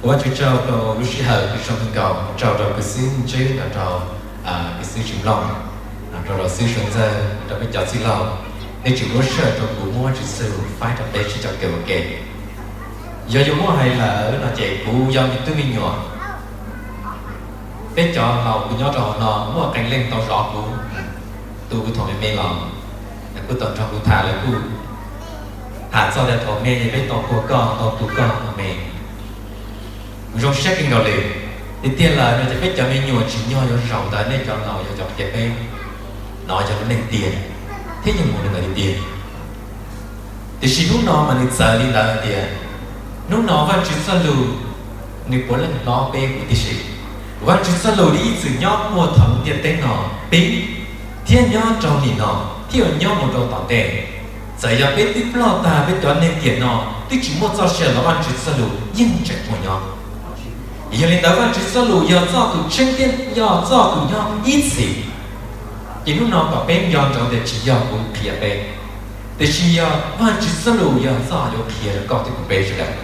Ua Vajtswv tsaug rau lub sij hawm kws zoo kawg nkaus, tsaug rau kws xib ntsib, rau kws xib tsis mloog, rau rau xib suav ntxawg, rau peb cov txwj laug, nej tseem muab sij hawm rau kuv muab Vajtswv txuj lug faib rau peb sib cov kawm ua ke. Yog yuav muab hais lawm no ces kuv yog me tub me nyuam. Peb cov laus kws nyob rau hauv no muaj qee leej tau zov kuv, tu kuv thaum me me los, kuj tau nrog kuv tham, lawv kuj tham txog tias thaum me peb tau tua koj, tau tu koj thaum me. Kuv zoo siab kawg nkaus li. Tiag tiag lawm no ces peb cov me nyuam tsim nyog yuav zaum ntawd, nej cov laus yog cov qhia peb, no yog lub neej tiag, thiab yeej mus li ntawd tiag tiag. Tiam sis hnub no mas nws txawv li ntawd tias, hnub no Vajtswv txoj lus nws puav leej hlob peb huv tib si. Vajtswv txoj lus nws ib txwm nyob puag thaum ntiaj teb no pib, thiab nyob rau nim no, thiab yuav nyob mus rau tom ntej. Txawm yog peb twb ploj tag, peb cov neeg tiam no twb tsis muaj txoj sia los Vajtswv txoj lus yeej tseem muaj nyob. Yog li ntawd Vajtswv txoj lus yog txoj tus tseeb thiab yog txoj tus nyob ib txhis. Ces hnub no kom peb nco ntsoov tias tsis yog kuv qhia peb, tiam sis yog Vajtswv txoj lus yog txoj yuav qhia rau koj thiab kuv peb sawv daws.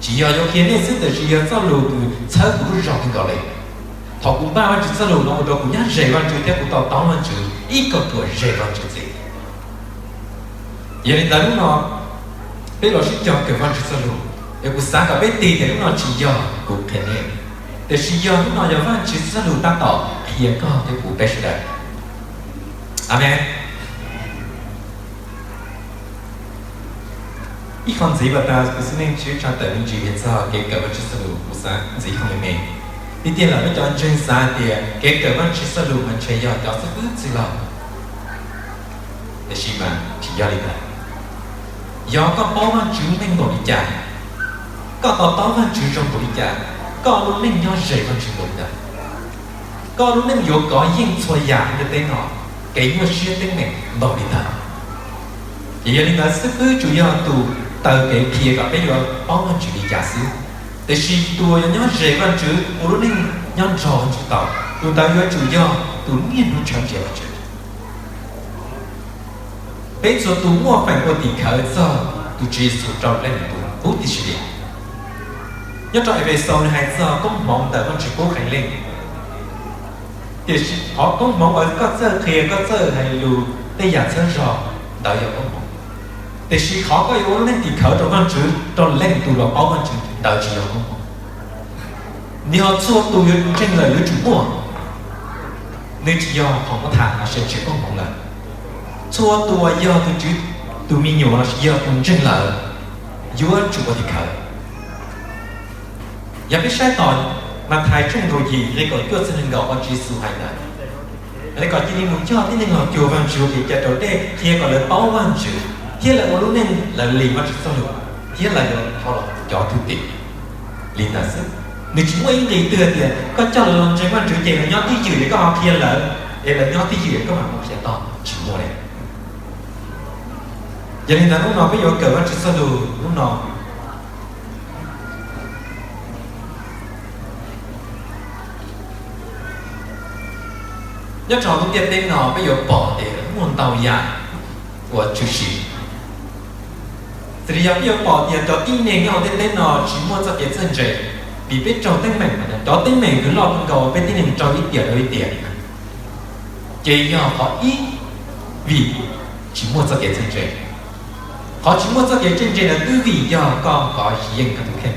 Tsis yog yuav qhia nej xwb, tiam sis yog txoj lus kws txhawb kuv lub zog kawg nkaus li. Thaum kuv npaj Vajtswv txoj lus no ua rau kuv nyab ze Vajtswv thiab kuv to taub Vajtswv ib kauj ruam ze Vajtswv txiv. Yog li ntawd hnub no peb los sib cog kawm Vajtswv txoj lus, es kuv xav kom peb tig tias hnub no tsis yog kuv qhia nej, tiam sis yog hnub no yog Vajtswv txoj lus tab tom qhia koj thiab kuv peb sawv daws. Amees. Ib qho ntxiv, pas tas kuv xib neej tsis tshaj tawm me ntsis hais txog kev kawm Vajtswv txoj lus, kuv xav ntxiv qhov me me. Tiag tiag lawm peb cov ntseeg xav tias kev kawm Vajtswv txoj lus mas ntshe yog cov xib hwb txwj laug, tiam sis mas tsis yog li ntawd. Yog koj paub Vajtswv meej npaum li cas, koj to taub Vajtswv zoo npaum li cas, koj lub neej nyob ze Vajtswv npaum li ntawd, koj lub neej yuav kov yeej txhua yam ntiaj teb no, kev nyuaj siab teeb meem npaum li ntawd. Ces yog li ntawd xib hwb tsuas yog tus taw kev qhia kom peb yuav paub Vajtswv li cas xwb, tiam sis tus uas yuav nyob ze Vajtswv ua lub neej nyob nrog Vajtswv tau, tus ntawd yuav tsum yog tus niaj hnub tshawb nrhiav Vajtswv. Peb txhua tus muaj feem ua tim khawv txog tus Tswv Yexus rau leej twg huv tib si li. Nyob rau Efexus nws hais txog koob hmoov ntawm Vajtswv pub qee leej. Tiam sis qhov koob hmoov uas koj txawj qhia, koj txawj hais lus, tej yam txhawb zog, ntawd yog koob hmoov. Tiam sis qhov koj yuav ua lub neej tim khawv rau Vajtswv, rau leej twg los paub Vajtswv, ntawd tsis yog koob hmoov. Nws ho txhua tus yuav ntseeg lawm yuav tsum muaj, nws tsis yog qhov muab tham los sis tsis yog koob hmoov lawm. Txhua tus uas yog tus Tswv tus me nyuam los sis yog tus ntseeg lawm yuav tsum ua tim khawv. Yog peb saib tom Mathais tshooj kaum yim nqe kaum cuaj txog nees nkaum, Tswv Yexus hais ntawd, lawv kom cia li mus coj tib neeg los cuag Vajtswv ua kev cai raus dej, qhia kom lawv paub Vajtswv, thiab lawv ua lub neej lawv li Vajtswv txoj lus, thiab lawv yuav dhau los cov thwj tim. Li ntawd xwb, nws tsis muaj ib nqe twg tias koj coj lawv los ntseeg Vajtswv ces lawv nyob twj ywm es koj ho qhia lawv, es lawv nyob twj ywm es koj mam mus qhia tod, tsis muaj li. Yog li ntawd hnub no peb yuav kawm Vajtswv txoj lus hnub no. Nyob rau lub ntiaj teb no peb yuav pom tias muaj ntau yam uas tshwm sim. Xws li yog peb yuav pom tias cov tib neeg nyob hauv ntiaj teb no tsis muaj txoj kev txawj ntse, vim peb raug teeb meem, cov teeb meem twb loj kawg nkaus, peb tib neeg raug ib tiam rau ib tiam. Ces yog qhov ib, vim tsis muaj txoj kev txawj ntse. Qhov tsis muaj txoj kev txawj ntse ntawd twb vim yog koj kov tsis yeej koj tus kheej,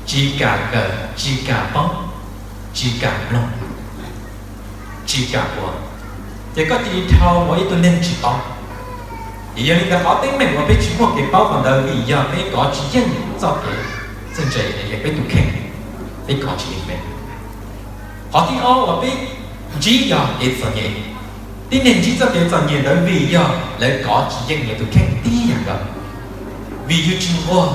tsis kam kawm, tsis kam paub, tsis kam mloog, tsis kam ua, ces koj cia li dhau ua ib tug neeg tsis paub. Ces yog li ntawd qhov teeb meem uas peb tsis muaj kev paub qhov ntawd vim yog peb kov tsis yeej txoj kev txawj ntse, es peb tus kheej, peb kov tsis yeej peb. Qhov thib ob uas peb ntsib yog kev txom nyem. Tib neeg ntsib txoj kev txom nyem ntawd vim yog lawv kov tsis yeej lawv tus kheej tib yam nkaus. Vim yus tsis nquag,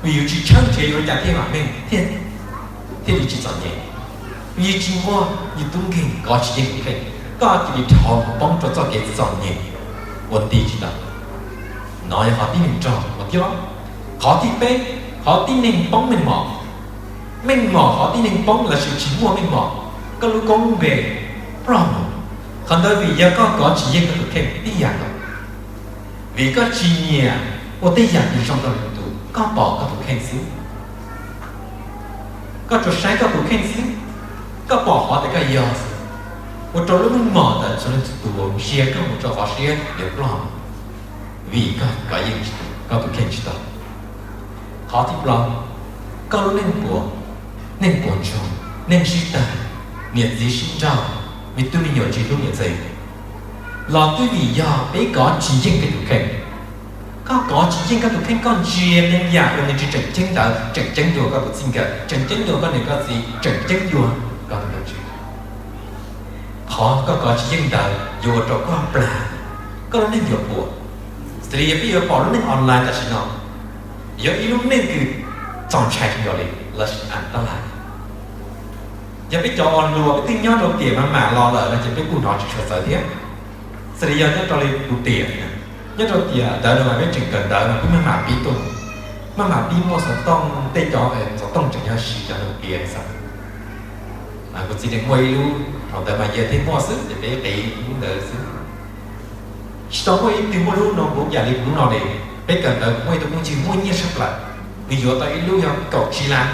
vim yus tsis tshawb nrhiav yuav ua cas thiaj vam meej, thiaj li tsis txom nyem. Vim yus tsis nquag, yus tub nkeeg kov tsis yeej tus kheej, koj cia li dhau mus poob rau txoj kev txom nyem ua nti tsis tau. No yog qhov tib neeg raug ua thiab. Qhov thib peb, qhov tib neeg poob meej mom. Meej mom qhov tib neeg poob lossis tsis muaj meej mom, koj lub koob lub npe ploj mus. Qhov ntawd vim yog koj kov tsis yeej koj tus kheej tib yam nkaus. Vim koj tsis nyiam ua tej yam twg zoo rau lwm tus, koj pom koj tus kheej xwb. Koj tsuas saib koj tus kheej xwb, koj pom qhov tias koj yog xwb, ua rau lub meej mom ntawm txhua leej txhua tus ntsia koj mus rau qhov siab yuav ploj, vim koj kov yeej koj tus kheej tsis tau. Qhov thib plaub, koj lub neej puas, neej puas ntsoog, neej sib tag, niam txiv sib nrauj, me tub me nyuam tsis hlub niam txiv, los twb vim yog peb kov tsis yeej peb tus kheej. Koj kov tsis yeej koj tus kheej, koj ntsia tej yam uas nws tsis tseem ceeb ntawd tseem ceeb dua koj tus txij nkawm, tseem ceeb dua koj niam koj txiv, tseem ceeb dua koj tus dab tsi. Qhov koj kov tsis yeej ntawd yuav ua rau koj plam, koj lub neej yuav puas. Xws li yog peb yuav pom lub neej online tam sim no, yog ib lub neej kws txaus ntshai kawg nkaus li lossis an tab laj. Yog peb cov uas hluas peb twb nyob rau tiam mas mam los lawm no ces peb kuj hnov tsis tshua txawv thiab. Xws li yog nyob rau li kuv tiam, nyob rau tiam ntawd no mas peb tseem kawm ntawv no peb maj mam pib tuaj, maj mam pib muaj xov tooj, tej cov xov tooj tseem yog siv cov Nokia xwb. Kuv txiv tseem muaj ib lub, thaum ntawd mas yawg thiaj muaj xwb ces peb qiv lub ntawd xwb. Tsis tau muaj ib tug muaj lub no kuv yam li kuv lub no li. Peb kawm ntawv kuv muaj ib tug phooj ywg muaj nyiaj tshaj plaws, nws yuav tau ib lub yog kaum tsib lab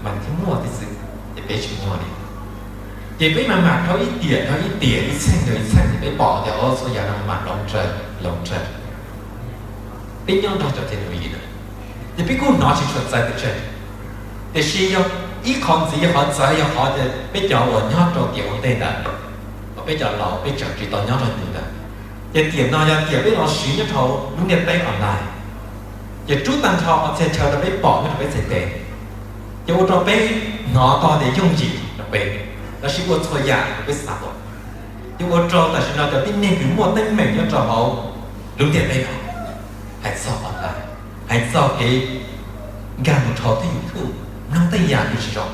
mas nws thiaj muaj thiab xwb, ces peb tsis muaj li. Ces peb mas mam dhau ib tiam dhau ib tiam, ib txheej dhau ib txheej ces peb pom tias txhua yam no mam hloov raws hloov raws. Peb nyob nrog cov technology na, ces peb kuj hnov tsis tshua txawv pes tsawg. Tiam sis yog ib qho ntxiv yog qhov txawv yog qhov tias peb cov uas nyob rau tiam ua ntej ntawd, uas peb cov laus peb tseem tsis tau nyob rau tus ntawd, ces tiam no yog tiam peb los siv nyob rau lub ntiaj teb online, ces rub tag nrho qhov txhia chaw rau peb pom nyob rau peb txhais tes, ces ua rau peb hnov tau tias yooj yim rau peb, lossis ua txhua yam rau peb xav tau, ces ua rau tam sim no cov tib neeg kws muaj teeb meem nyob rau hauv lub ntiaj teb no, hais txog online, hais txog kev nkag mus dhau tej YouTube, mloog tej yam kws tsis zoo,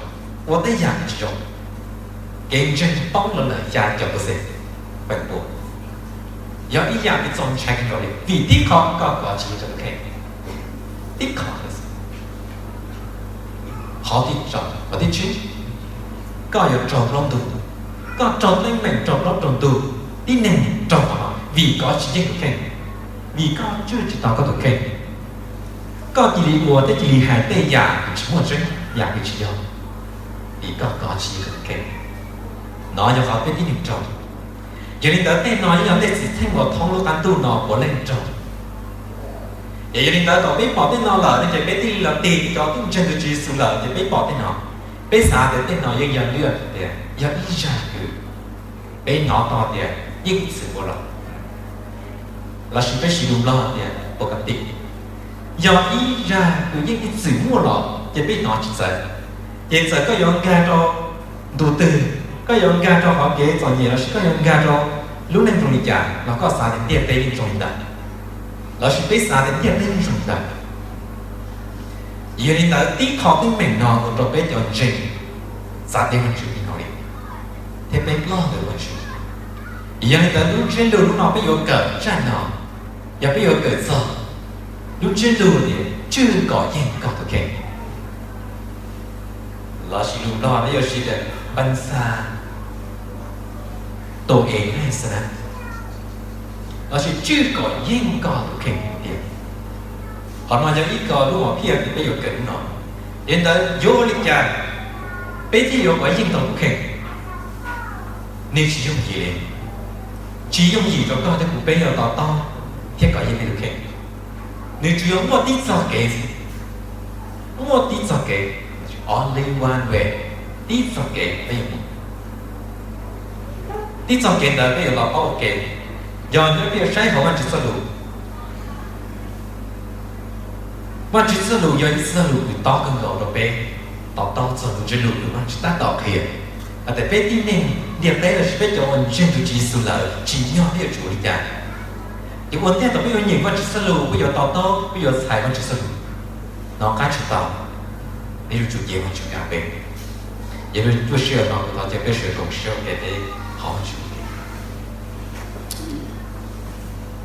ua tej yam kws tsis zoo, kev ntseeg poob los lawm xya caum percent, feem pua. Yog ib yam kws txaus ntshai kawg nkaus li vim tib qho koj kov tsis yeej koj tus kheej, tib qho. Qhov thib tsib, koj yuav raug plaub ntug, koj raug teeb meem raug plaub raug ntug, tib neeg raug qhov no vim kov tsis yeej tus kheej, vim koj tswj tsis tau koj tus kheej. Koj cia li ua thiab cia li hais tej yam kws tsis muaj tseeb, yam kws tsis yog, vim koj kov tsis yeej koj tus kheej. Nov yog qhov peb tib neeg raug. Yog li ntawd tej no yeej yog tej xwm txheej uas thoob lub qab ntuj no puav leej raug. Ces yog li ntawd thaum peb pom tej no lawm no ces peb thiaj li los tig, cov tub ntseeg tus Tswv Yexus lawm ces peb pom tej no, peb xav tias tej no yeej yog lwm tias yog ib zaj kws peb hnov tau tias yeej ib txwm muaj los, lossis peb siv lus Nplog tias ปกติ, yog ib zaj kws yeej ib txwm muaj los ces peb hnov tsis txawv. Ces txawm koj yuav nkag rau ntu twg, koj yuav nkag rau qhov kev txom nyem lossis koj yuav nkag rau lub neej zoo li cas los koj xav tias ntiaj teb yeej zoo li ntawd, lossis peb xav tias ntiaj teb yeej zoo li ntawd. Yog li ntawd tib qho teeb meem no ua rau peb cov ntseeg txav teb Vajtswv li no li, thiab peb ploj ntawm Vajtswv. Yog li ntawd lub ntsiab lus hnub no peb yuav kawm zaj no, yog peb yuav kawm txog lub ntsiab lus tias tswj kom yeej koj tus kheej, lossis lus Nplog peb yuav siv tias บังคับตัวเองให้ชนะ, lossis tswj kom yeej koj tus kheej tiag. Qhov no yog ib qho lub hom phiaj kws peb yuav kawm hnub no. Yog li ntawd yuav ua li cas peb thiaj yuav kov yeej tau tus kheej? Nws tsis yooj yim li. Tsis yooj yim rau koj thiab kuv peb yuav to taub thiab kov yeej peb tus kheej. Nws tsuas yog muaj tib txoj kev, muaj tib txoj kev, only one way, tib txoj kev peb yuav mus. Tib txoj kev ntawd peb yuav los paub ua ke, yog peb yuav saib hauv Vajtswv txoj lus. Vajtswv txoj lus yog ib txoj lus kws tob kawg nkaus rau peb to taub txog tus ntsiab lus kws Vajtswv tab tom qhia, hais tias peb tib neeg ntiaj teb lossis peb cov uas ntseeg tus Tswv Yexus lawm tsim nyog peb yuav tsum ua li cas. Ces ua ntej thaum peb yuav nyeem Vajtswv txoj lus, peb yuav to taub, peb yuav txhais Vajtswv txoj lus, hnov qab tsis tau, peb yuav tsum cev Vajtswv nkag peb. Yog li ntawd lub sij hawm no kuv thov caw peb sawv daws koom siab ua ke peb thov Vajtswv.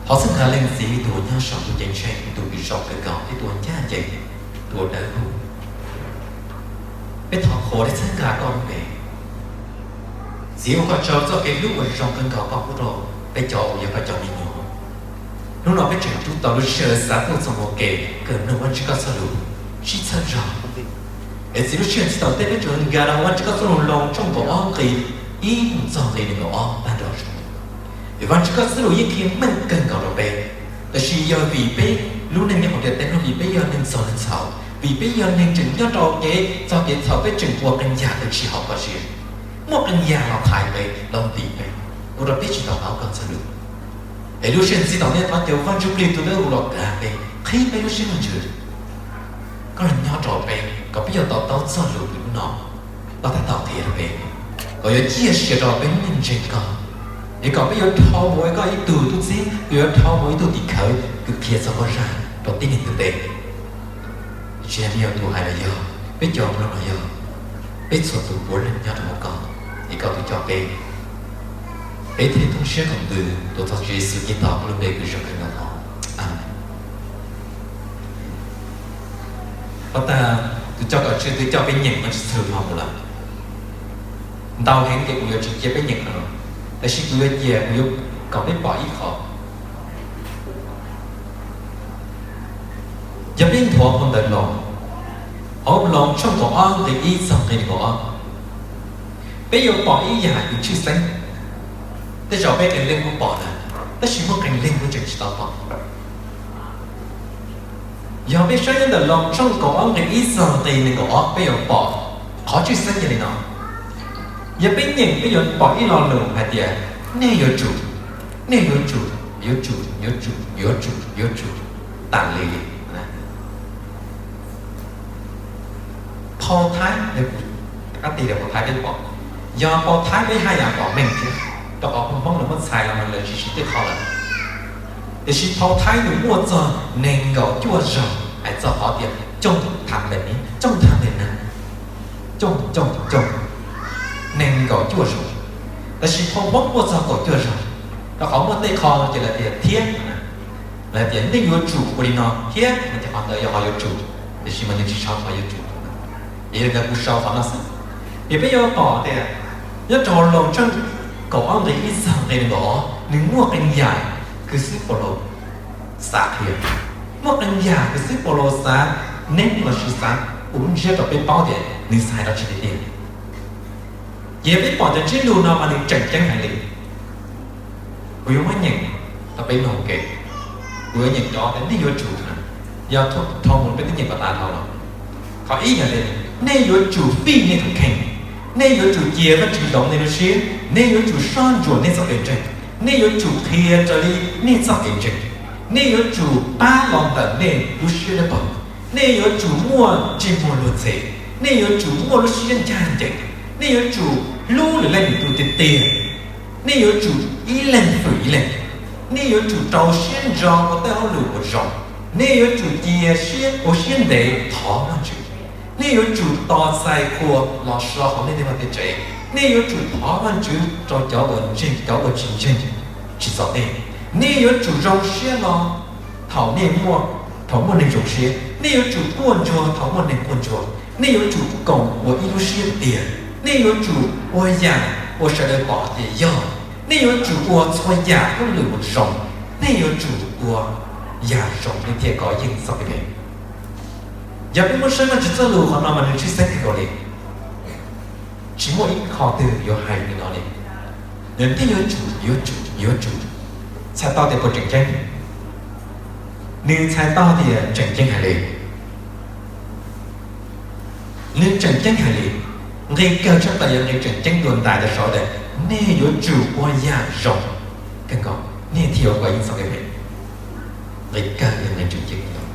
Thov txhawb nqa leej Txiv, tus uas nyob saum ntuj ceeb tsheej, tus kws zoo kawg nkaus thiab tus uas ncaj ncees, tus uas dawb huv. Peb thov qhuas thiab txhawb nqa koj lub npe. Txiv, ua koj tsaug txoj kev hlub uas zoo kawg nkaus koj pub rau peb cov uas yog koj cov me nyuam. Hnub no peb tseem rub tau lub sij hawm xav tuaj txog ua ke kawm mloog Vajtswv koj txoj lus, sib txhawb zog. Es txiv lub sij hawm txij thaum ntej peb tseem nkag rau Vajtswv txoj lus Loos tshooj kaum ob nqe ib mus txog nqe nees nkaum ob tag nrho. Es Vajtswv txoj lus yeej qhia meej kawg nkaus rau peb, tab sis yog vim peb lub neej nyob hauv ntiaj teb no, vim peb yog neeg txog neeg txhaum, vim peb yog neeg tseem nyob rau kev txog kev txhaum, peb tseem ua qee yam twg tsis haum Vajtswv. Muaj qee yam los thaiv peb, los ntim peb, ua rau peb tsis tau paub koj txoj lus. Es lub sij hawm txij thaum ntej thov caw Vajtswv Plig tus Dawb Huv los kag peb, qhib peb lub siab lub ntsws, koj los nyob rau peb kom peb yuav to taub txoj lus hnub no, koj tab tom qhia rau peb, kom yuav ciaj sia rau peb lub neej ntseeg koj, es kom peb yuav dhau mus ua koj ib tug tub txib, kom yuav dhau mus ua ib tug tim khawv kws qhia txog koj zaj rau tib neeg ntiaj teb. Tsis yog tus hais los yog, peb cov mloog los yog, peb txhua tus puav leej nyob rau hauv koj, es koj tus coj peb. Peb thiaj li thoob siab koom ntws tuav txog Tswv Yexus Khetos lub npe kws zoo kawg nkaus no. Amees. Puag ta tus coj kom tswj twg coj peb nyeem no tsis txhwm hlo mus lawm. Ntau heev ces kuv yuav tsis cia peb nyeem no, tab sis kuv yuav cia, kuv yuav kom peb pom ib qho. Yog peb nthuav hauv ntawm Loos, hauv Loos tshooj kaum ob nqe ib txog nqe nees nkaum ob, peb yuav pom ib yam yus tshwj xeeb. Tej zaum peb qee leej kuj pom lawm, tab sis muaj qee leej kuj tseem tsis tau pom. Yog peb saib nyob ntawm Loos tshooj kaum ob nqe ib txog nqe nees nkaum ob peb yuav pom qhov tshwj xeeb yog li no. Yog peb nyeem peb yuav pom ib lo lus hais tias, nej yuav tsum, nej yuav tsum, yuav tsum, yuav tsum, yuav tsum, yuav tsum, tas li li. Phau Thaib, ab ti phau Thaib peb pom, yog phau Thaib peb haj yam pom meej thiab, rau qhov Hmoob lawv muab txhais los lawv tsis siv tej qho lawm. Tiam sis phau Thaib nws muaj txog nees nkaum cuaj zaug hais txog qhov tias จงทำแบบนี้ จงทำแบบนั้น nees nkaum cuaj zaug, tab sis phau Hmoob muaj txog kaum cuaj zaug, rau qhov muaj tej qho ces lawv tias thiab, lawv tias nej yuav tsum ua li no thiab, no ces qhov ntawd yog qhov yuav tsum, tiam sis mas nws tsis sau qhov yuav tsum. Yog li ntawd kuv sau qhov no xwb. Ces peb yuav pom tias nyob rau Loos tshooj kaum ob nqe ib txog nqe nees nkaum ob, nws muaj qee yam kws xib Paulus xav qhia, muaj qee yam kws xib Paulus xav neeb los sis xav ua lub ntsiab rau peb paub tias nws xav hais dab tsi tiag tiag. Ces yog peb pom cov ntsiab lus no mas nws tseem ceeb heev li. Kuv yuav muab nyeem rau peb mloog ua ke. Kuv yuav nyeem cov tias nej yuav tsum, yog dhau mus peb twb nyeem kom tas dhau los. Qhov ib yog tias nej yuav tsum fij nej tus kheej, nej yuav tsum cia Vajtswv hloov nej lub siab, nej yuav tsum soj ntsuam nej txoj kev ntseeg, nej yuav tsum qhia raws li nej txoj kev ntseeg, nej yuav tsum pab los ntawm nej lub siab dawb paug, nej yuav tsum muaj ntsej muag luag ntxhi, nej yuav tsum muaj lub siab ncaj ncees, nej yuav tsum hlub lwm leej lwm tus tiag tiag, nej yuav tsum ib leeg hwm ib leeg, nej yuav tsum rau siab ntso ua tej hauj lwm uas zoo, nej yuav tsum cia siab ua siab ntev thov Vajtswv, nej yuav tsum tos txais qhua los so hauv nej tej vaj tej tsev, nej yuav tsum thov Vajtswv rau cov uas ntseeg, cov uas tsis ntseeg tsis txom nyem, nej yuav tsum zoo siab no thaum nej muaj, thaum muaj neeg zoo siab, nej yuav tsum quaj ntsuag thaum muaj neeg quaj ntsuag, nej yuav tsum koom ua ib lub siab tiag tiag, nej yuav tsum ua yam uas sawv daws pom tias yog, nej yuav tsum ua txhua yam hauj lwm uas zoo, nej yuav tsum ua yam zoo nej thiaj kov yeej txoj kev phem. Yog peb muab saib Vajtswv txoj lus qhov no mas nws tshwj xeeb kawg nkaus li. Tsis muaj ib qho twg yuav hais li no li. Nws thiaj yuav tsum, yuav tsum, yuav tsum txhais tau tias puas tseem ceeb. Nws txhais tau tias tseem ceeb hais li. Nws tseem ceeb hais li. Nqe kawg tshaj plaws yog nqe tseem ceeb dua ntais rau saud tias nej yuav tsum ua yam zoo kawg nkaus nej thiaj yuav kov yeej txoj kev phem. Nqe kawg yog nqe tseem ceeb kawg nkaus.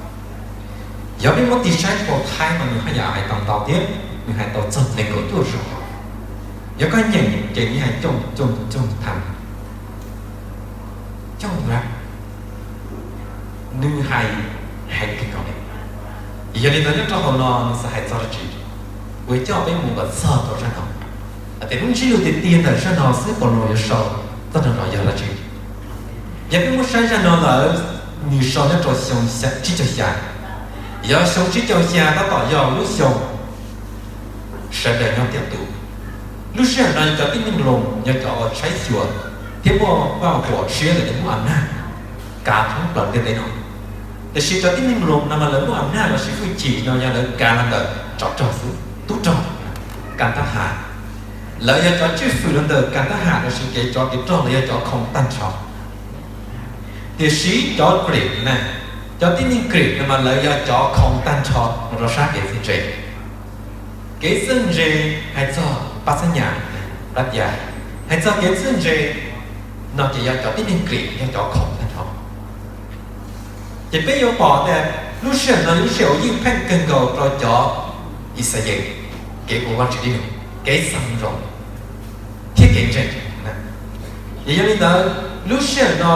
Yog peb muab tig saib phau Thaib mas nws haj yam hais tau ntau thiab, nws hais tau txog nees nkaum cuaj zaug. Yog koj nyeem ces nws hais coj coj coj tham, coj nrab, nws hais heev kawg nkaus li. Yog li ntawd nyob rau hauv no nws xav hais txog dab tsi? Kuv coj peb mus kom txog rau zaj no, hais tias lub ntsiab lus tiag tiag ntawm zaj no xwb Paulus yuav sau txog rau no yog dab tsi. Yog peb muab saib zaj no lawm, nws sau nyob rau xyoo tsib caug xya. Yog xyoo tsib caug xya tab tom yog lub xyoo sawv daws nyob tiaj tus. Lub sij hawm no yog cov tib neeg Loos yog cov uas tshaib xyuas thiab muaj vaj huam siab, lawv muaj am nag kav thoob plaws ntiaj teb no. Tiam sis cov tib neeg Loos no mas lawv muaj am nag lossis hwj chim no yog lawv kav los ntawm tsov rog xwb. kas tab ham. Lawv yog cov tswj fwm los ntawm kas tab ham los sis kev tsov kev rog, lawv yog cov khoo tag nrho. Tiam sis cov Greek na, cov tib neeg Greek no mas lawv yog cov khoo tag nrho mus rau sab kev txawj ntse. Kev txawj ntse hais txog pab xab nyas, pab yas, hais txog kev txawj ntse no ces yog cov tib neeg Greek yog cov khoo tag nrho. Ces peb yuav pom tias lub sij hawm no lub sij hawm uas ywj pheej kawg nkaus rau cov Yixalayees kev ua Vajtswv tib neeg, kev xav zoo thiab kev ntseeg. Ces yog li ntawd, lub sij hawm no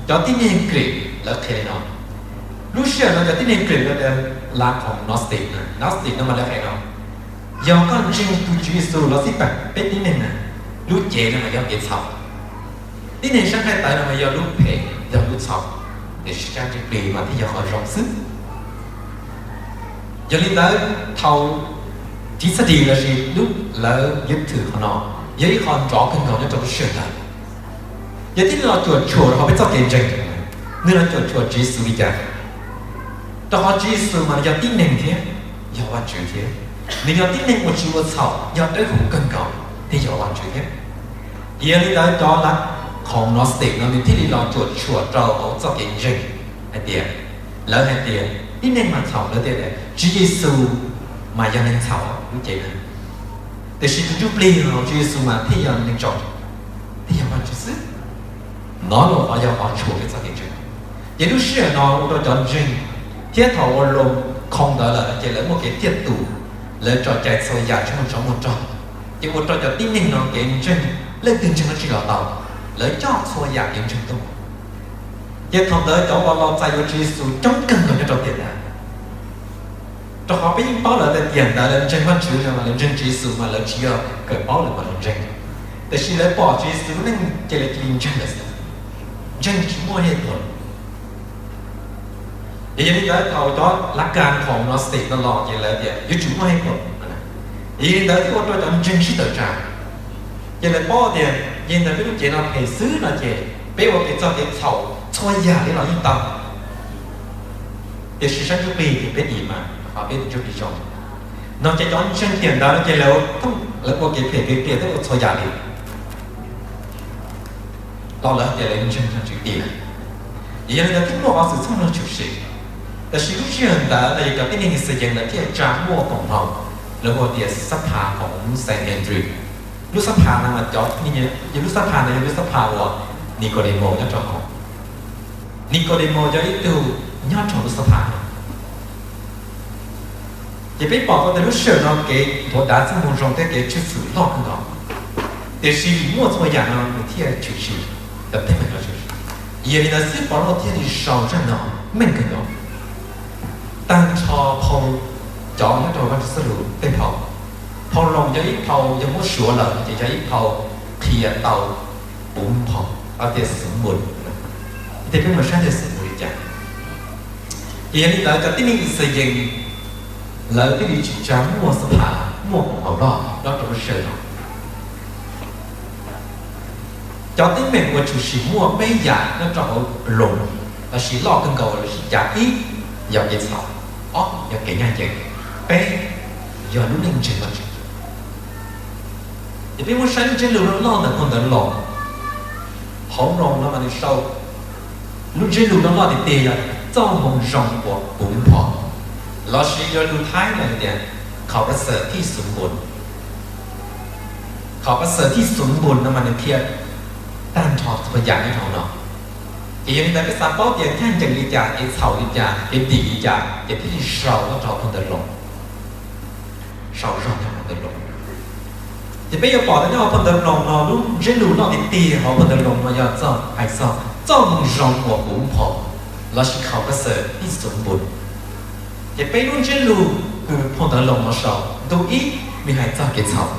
cov tib neeg Greek lawv qhia li no, lub sij hawm no cov tib neeg Greek lawv tias lav khoom Gnostic, Gnostic no mas lawv hais no, yog koj ntseeg tus Tswv Yexus los xij peem peb tib neeg na, lub cev no mas yog kev txhaum. Tib neeg sab nqaij tawv no mas yog lub phem, yog lub txhaum, tiam sis sab ntsuj plig mas thiaj yog qhov zoo xwb. Yog li ntawd, thaum Chiv Txhiaj Dim los sis lub lawv yeeb thwm qhov no yog ib qho nrov kawg nkaus nyob rau lub sij hawm ntawd. Yog tib neeg los cuam tshuam rau qhov peb txoj kev ntseeg, nws los cuam tshuam Tswv Yexus li cas? Rau qhov Tswv Yexus mas nws yog tib neeg thiab yog Vajtswv thiab. Nws yog tib neeg ua tsis ua txhaum, yog dawb huv kawg nkaus thiab yog Vajtswv thiab. Yog li ntawd cov lav khoom Gnostic no nws thiaj li los cuam tshuam rau hauv txoj kev ntseeg hais tias, lawv hais tias tib neeg mas txhaum, lawv tias Tswv Yexus mas yog neeg txhaum lub cev na. Tiam sis tus ntsuj plig los Tswv Yexus mas thiaj yog neeg tsaus, thiaj yog Vajtswv xwb. No los qhov yog qhov tshuam peb txoj kev ntseeg. Ces lub sij hawm no ua rau cov ntseeg thiab thaum ua loo khoo ntawd lawm ces lawv muaj kev tiaj tus, lawv tso cai txhua yam tsis muaj tsov muaj rog, ces ua rau cov tib neeg no kev ntseeg leej twg ntseeg dab tsi los tau, lawv coj txhua yam kev ntseeg tuaj. Ces thaum ntawd cov uas los txais yuav Tswv Yexus coob kawg nkaus nyob rau tiam ntawd. Rau qhov peb yeej paub lawm tias tiam ntawd lawv ntseeg Vajtswv no mas lawv ntseeg Tswv Yexus mas lawv tsis yog kawm paub lawm mas lawv ntseeg. Tiam sis lawv pom Tswv Yexus lub neej ces lawv cia li ntseeg lawm xwb, ntseeg tsis muaj hej phoom. Ces yog li ntawd thaum cov lav kas khoom Gnostic no los ces lawv tias yuav tsum muaj hej phoom. Ces yog li ntawd thiaj ua rau cov ntseeg sib tawm tsam. Ces lawv paub tias yog li ntawd peb lub cev no phem xwb no ces peb ua kev txog kev txhaum txhua yam li los yeej tau, tiam sis sab ntsuj plig ces peb dim mas, qhov peb tus ntsuj plig zoo. No ces cov ntseeg tiam ntawd no ces lawv, lawv ua kev phem kev qias thiab ua txhua yam li los lawv tias lawv ntseeg Vajtswv tiag. Ces yog li ntawd thiaj muaj qhov xwm txheej no tshwm sim. Tab sis lub sij hawm ntawd no yog cov tib neeg Yixalayees lawv thiaj tsa muaj koom haum, lawv hu tias xab pha khoom Xanhedrin. Lub xab pha no mas cov, yog lub xab pha no yog lub xab pha uas Nikaudemus nyob rau hauv. Nikaudemus yog ib tug nyob rau lub xab pha no. Ces peb pom tau tias lub sij hawm no kev nthuav dav txoj moo zoo thiab kev tshwj xeeb loj kawg nkaus, tiam sis vim muaj txhua yam no nws thiaj tshwm sim, cov teeb meem no tshwm sim. Yog li ntawd xib Paulus thiaj li sau zaj no meej kawg nkaus. Tag nrho phau cov nyob rau Vajtswv txoj lus tej phau, phau Loos yog ib phau yog muab suav lawm ces yog ib phau qhia tau puv npo, tias xwm npus, tias peb mus saib tias xwm npus li cas. Ces yog li ntawd cov tib neeg Yixalayees lawv thiaj li tsis tsa muaj xab pha, muaj koom haum loj nyob rau lub sij hawm no. Cov teeb meem uas tshwm sim muaj peb yam nyob rau hauv Loos, lossis loj kawg nkaus lossis cas ib yog kev txhaum, ob yog kev ncaj ncees, peb yog lub neej ntseeg Vajtswv. Ces peb muab saib lub ntsiab lus loj loj ntawm phau ntawv Loos, hauv Loos no mas nws sau lub ntsiab lus loj loj tiag tiag yog txoj moo zoo uas puv npo, lossis yog lus Thaib no tias ข่าวประเสริฐที่สมบูรณ์. ข่าวประเสริฐที่สมบูรณ์ no mas nws qhia tag nrho txhua yam nyob rau hauv no. Ces yog li ntawd peb xav paub tias ncaj ncees li cas, kev txhaum li cas, kev dim li cas, ces thiaj li sau nyob rau phau ntawv Loos, sau zog nyob phau ntawv Loos. Ces peb yuav pom tias nyob hauv phau ntawv Loos no lub ntsiab lus loj tiag tiag hauv phau ntawv Loos no yog txoj hais txog txoj moo zoo uas puv npo, lossis ข่าวประเสริฐที่สมบูรณ์. Ces peb lub ntsiab lus kws phau ntawv Loos no sau, ntu ib nws hais txog kev txhaum.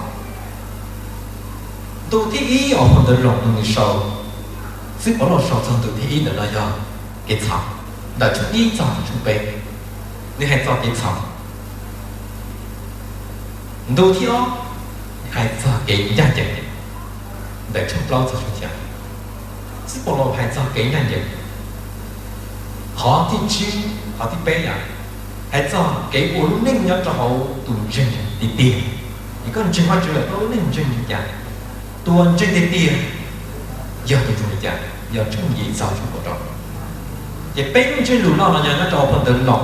Ntu thib ib hauv phau ntawv Loos no nws sau, xib Paulus sau txog ntu thib ib ntawm no yog kev txhaum, ntawm tshooj ib txog tshooj peb, nws hais txog kev txhaum. Ntu thib ob hais txog kev ncaj ncees, ntawm tshooj plaub txog tshooj xya. Xib Paulus hais txog kev ncaj ncees. Qhov thib tsib, qhov thib peb yog hais txog kev ua lub neej nyob rau hauv tus ntseeg tiag tiag. Es koj ntseeg Vajtswv lawm, koj lub neej ntseeg li cas? Tus uas ntseeg tiag tiag yog tus ntseeg li cas? Yog tshooj yim txog tshooj kaum rau. Ces peb lub ntsiab lus loj no yog nyob rau phau ntawv Loos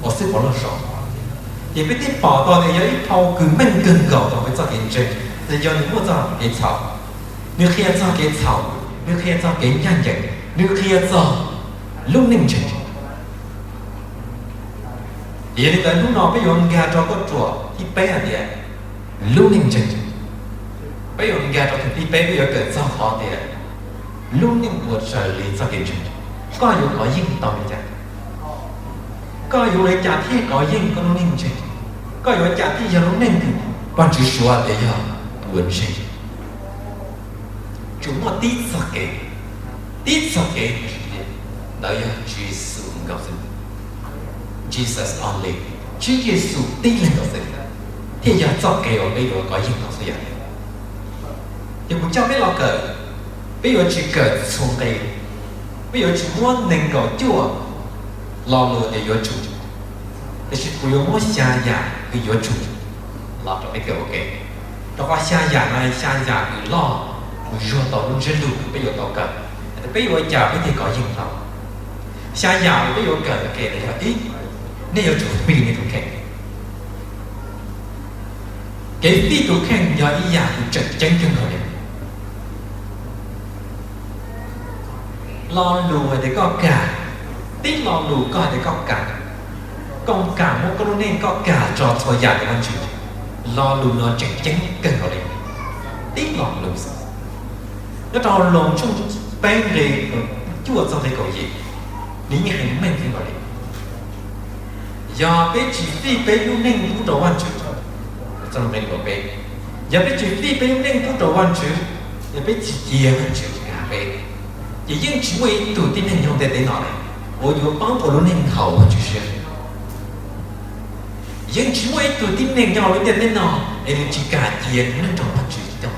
uas xib Pov Lauj sau. Ces peb thiaj pom tau tias yog ib phau kws meej kawg nkaus rau peb txoj kev ntseeg, los yog nws muaj txoj kev txhaum, nws qhia txog kev txhaum, nws qhia txog kev ncaj ncees, nws qhia txog lub neej ntseeg. Ces yog li ntawd hnub no peb yuav nkag rau qhov ruam thib peb hais tias lub neej ntseeg. Peb yuav nkag rau thib peb, peb yuav kawm txog qhov tias lub neej ua raws li txoj kev ntseeg, koj yuav kov yeej tau li cas? Koj yuav ua li cas thiaj kov yeej koj lub neej ntseeg? Koj yuav ua li cas thiaj yog lub neej kws Vajtswv suav tias yog tus uas ntseeg? Tsuas muaj tib txoj kev, tib txoj kev, ntawd yog Tswv Yexus nkaus xwb. Jesus only, Tswv Yexus tib leeg nkaus xwb thiaj yog txoj kev uas peb yuav kov yeej tau xwb yom. Ces kuv coj peb los kawm, peb yuav tsis kawm txhua nqe, peb yuav tsis muab nees nkaum cuaj lo lus tias yuav tsum, tiam sis kuv yuav muab xya yam kws yuav tsum los rau peb kawm ua ke. Rau qhov xya yam no xya yam kws loj, kws zuag tau lub ntsiab lus kws peb yuav tau kawm, peb yuav ua cas peb thiaj kov yeej tau. Xya yam uas peb yuav kawm ua ke yog ib, nej yuav tsum fij nej tus kheej. Kev fij tus kheej yog ib yam kws tseem ceeb kawg nkaus li. Lo lus hais tias koj kam, tib lo lus koj hais tias koj kam, koj kam muab koj lub neej koj kam tso txhua yam rau Vajtswv, lo lus no tseem ceeb kawg nkaus li. Tib lo lus xwb. Nyob rau Loos tshooj peb nqe cuaj txog nqe kaum yim, nws yeej hais meej kawg nkaus li. Yog peb tsis fij peb lub neej pub rau Vajtswv, txog nqe kaum peb, yog peb tsis fij peb lub neej pub rau Vajtswv, yog peb tsis cia Vajtswv kam peb, ces yeej tsis muaj ib tug tib neeg nyob ntiaj teb no uas yuav paub ua lub neej haum Vajtswv siab. Yeej tsis muaj ib tug tib neeg nyob hauv lub ntiaj teb no es nws tsis kam cia nws lub neej rau Vajtswv coj,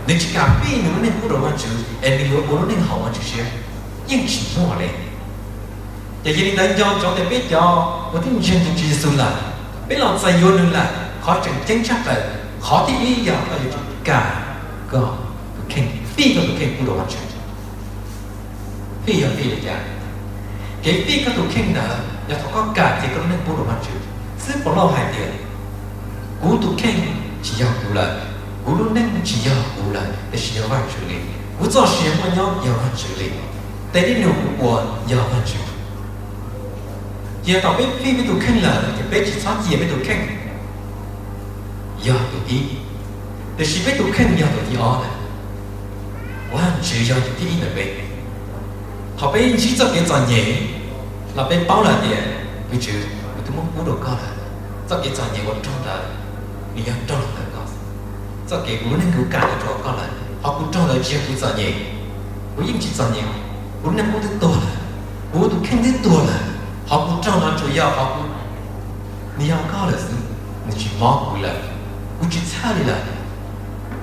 nws tsis kam fij nws lub neej pub rau Vajtswv es nws yuav ua lub neej haum Vajtswv siab. Yeej tsis muaj li. Ces yog li ntawd nco ntsoov tias peb cov uas twb ntseeg tus Tswv Yexus lawm, peb los txais yuav nws lawm, qhov tseem ceeb tshaj plaws, qhov thib ib yog koj yuav tsum kam koj tus kheej, fij koj tus kheej pub rau Vajtswv. Fij yog fij li cas? Kev fij koj tus kheej ntawd yog thaum koj kam cia koj lub neej pub rau Vajtswv. Xib Pov Lauj hais tias, kuv tus kheej tsis yog kuv lawm, kuv lub neej tsis yog kuv lawm, tiam sis yog Vajtswv li. Kuv txoj sia muaj nyob yog Vajtswv li. Tej dej num kuv ua yog Vajtswv. Ces thaum peb fij peb tus kheej lawm ces peb tsis txhob cia peb tus kheej yog tus ib, tiam sis peb tus kheej yog tus thib ob lawm. Vajtswv yog tus thib ib ntawm peb. Thaum peb ntsib txoj kev txom nyem los peb paub lawm tias, tus Tswv, kuv twb muab pub rau koj lawm. Txoj kev txom nyem uas raug ntawd, nws yog raug los ntawm koj. Txoj kev kuv lub neej kuv kam los rau koj lawm, qhov kuv raug ntawd tsis yog kuv txom nyem, kuv yeej tsis txom nyem, kuv lub neej kuv twb tuag lawm, kuv tus kheej twb tuag lawm, qhov kuv raug no tsuas yog qhov kuv, nws yog koj lawm xwb, nws tsis mob kuv lawm, kuv tsis txhawj li lawm.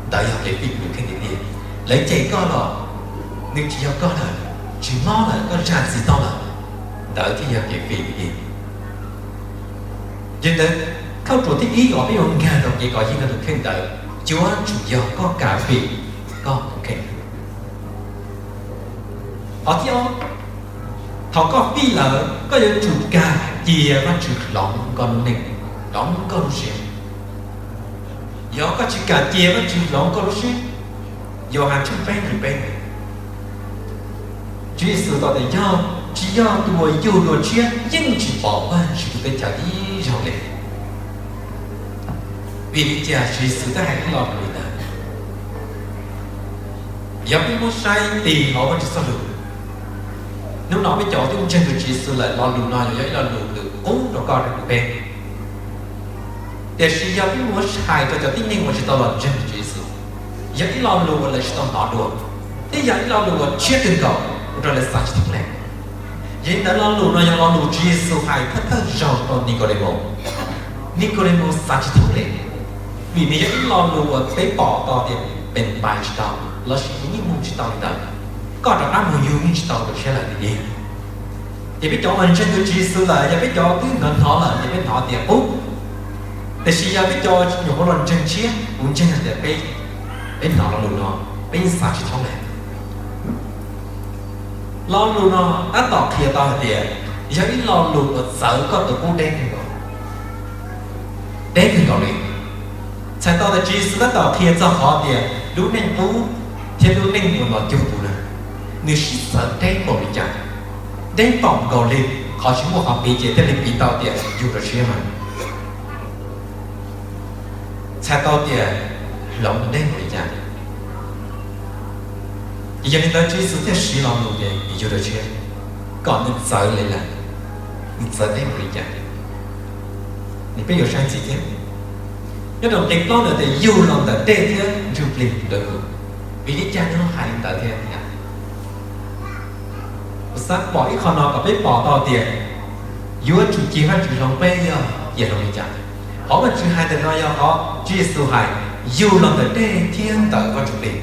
Ntawd yog kev fij tus kheej tiag tiag. Lawv cem koj los nws tsis yog koj lawm, tsis mob lawm, koj zam txim tau lawm, ntawd thiaj yog kev fij tiag tiag. Yog li ntawd, khauj ruam thib ib uas peb yuav nkag rau kev kov yeej koj tus kheej ntawd yuav tsum yog koj kam fij koj tus kheej. Qhov thib ob, thaum koj fij lawm koj yuav tsum kam cia Vajtswv hloov koj lub neej, hloov koj lub siab. Yog koj tsis kam cia Vajtswv hloov koj lub siab, Yauhas tshooj peb nqe peb, Tswv Yexus tau tias, yog tsis yog tus uas yug dua tshiab yeej tsis pom Vajtswv tus teb chaws ib zaug li. Vim li cas Tswv Yexus thiaj hais ib lo lus li ntawd? Yog peb muab saib tig hauv Vajtswv txoj lus, hnub no peb cov twb ntseeg tus Tswv Yexus lawm, lo lus no yog ib lo lus kws qub rau koj rau kuv peb. Tiam sis yog peb muab hais rau cov tib neeg uas tsis tau los ntseeg tus Tswv Yexus, yog ib lo lus uas lawv tsis tau hnov dua, thiab yog ib lo lus uas tshiab kawg nkaus ua rau lawv xav tsis thoob li. Yog li ntawd lo lus no yog lo lus Tswv Yexus hais thawj thawj zaug rau Nikaudemus. Nikaudemus xav tsis thoob li, vim nws yog ib lo lus uas peb pom tau tias pes npais tsis tau lossis nws yeej mus tsis tau li ntawd. Koj rov qab mus yug yeej tsis tau rau siab lawm tiag tiag. Ces peb cov uas ntseeg tus Tswv Yexus lawm, yog peb cov twb hnov hnov lawm ces peb hnov tias qub, Tiam sis yog peb cov nyuam qhuav los ntseeg tshiab, kuv ntseeg hais tias peb, peb hnov lo lus no, peb yeej xav tsis thoob li. Lo lus no tab tom qhia tau hais tias yog ib lo lus uas txawv koj tus qub deb kawg nkaus, deb kawg nkaus li. Txhais tau tias Tswv Yexus tab tom qhia txog qhov tias lub neej qub thiab lub neej uas los cuag tus na, nws sib txawv deb npaum li cas, deb npaum nkaus li. Qhov tsis muaj qhov piv ces thiaj li piv tau tias yug rau siab mas txhais tau tias hloov deb npaum li cas. Ces yog li ntawd Tswv Yexus thiaj siv lo lus tias yug rau siab, kom nws txawv li lawm, nws txawv deb npaum li cas. Nws peb yuav saib ntxiv thiab. Nyob rau nqe plaub ntawd tias yug los ntawm dej thiab ntsuj plig ntawd, vim li cas nws ho hais li ntawd thiab? Kuv xav pom ib qho no kom peb pom tau tias yuav tsum cia Vajtswv hloov peb yog cia hloov li cas. Qhov Vajtswv hais ntawm no yog qhov Tswv Yexus hais yug los ntawm dej thiab ntawm Vajtswv plig.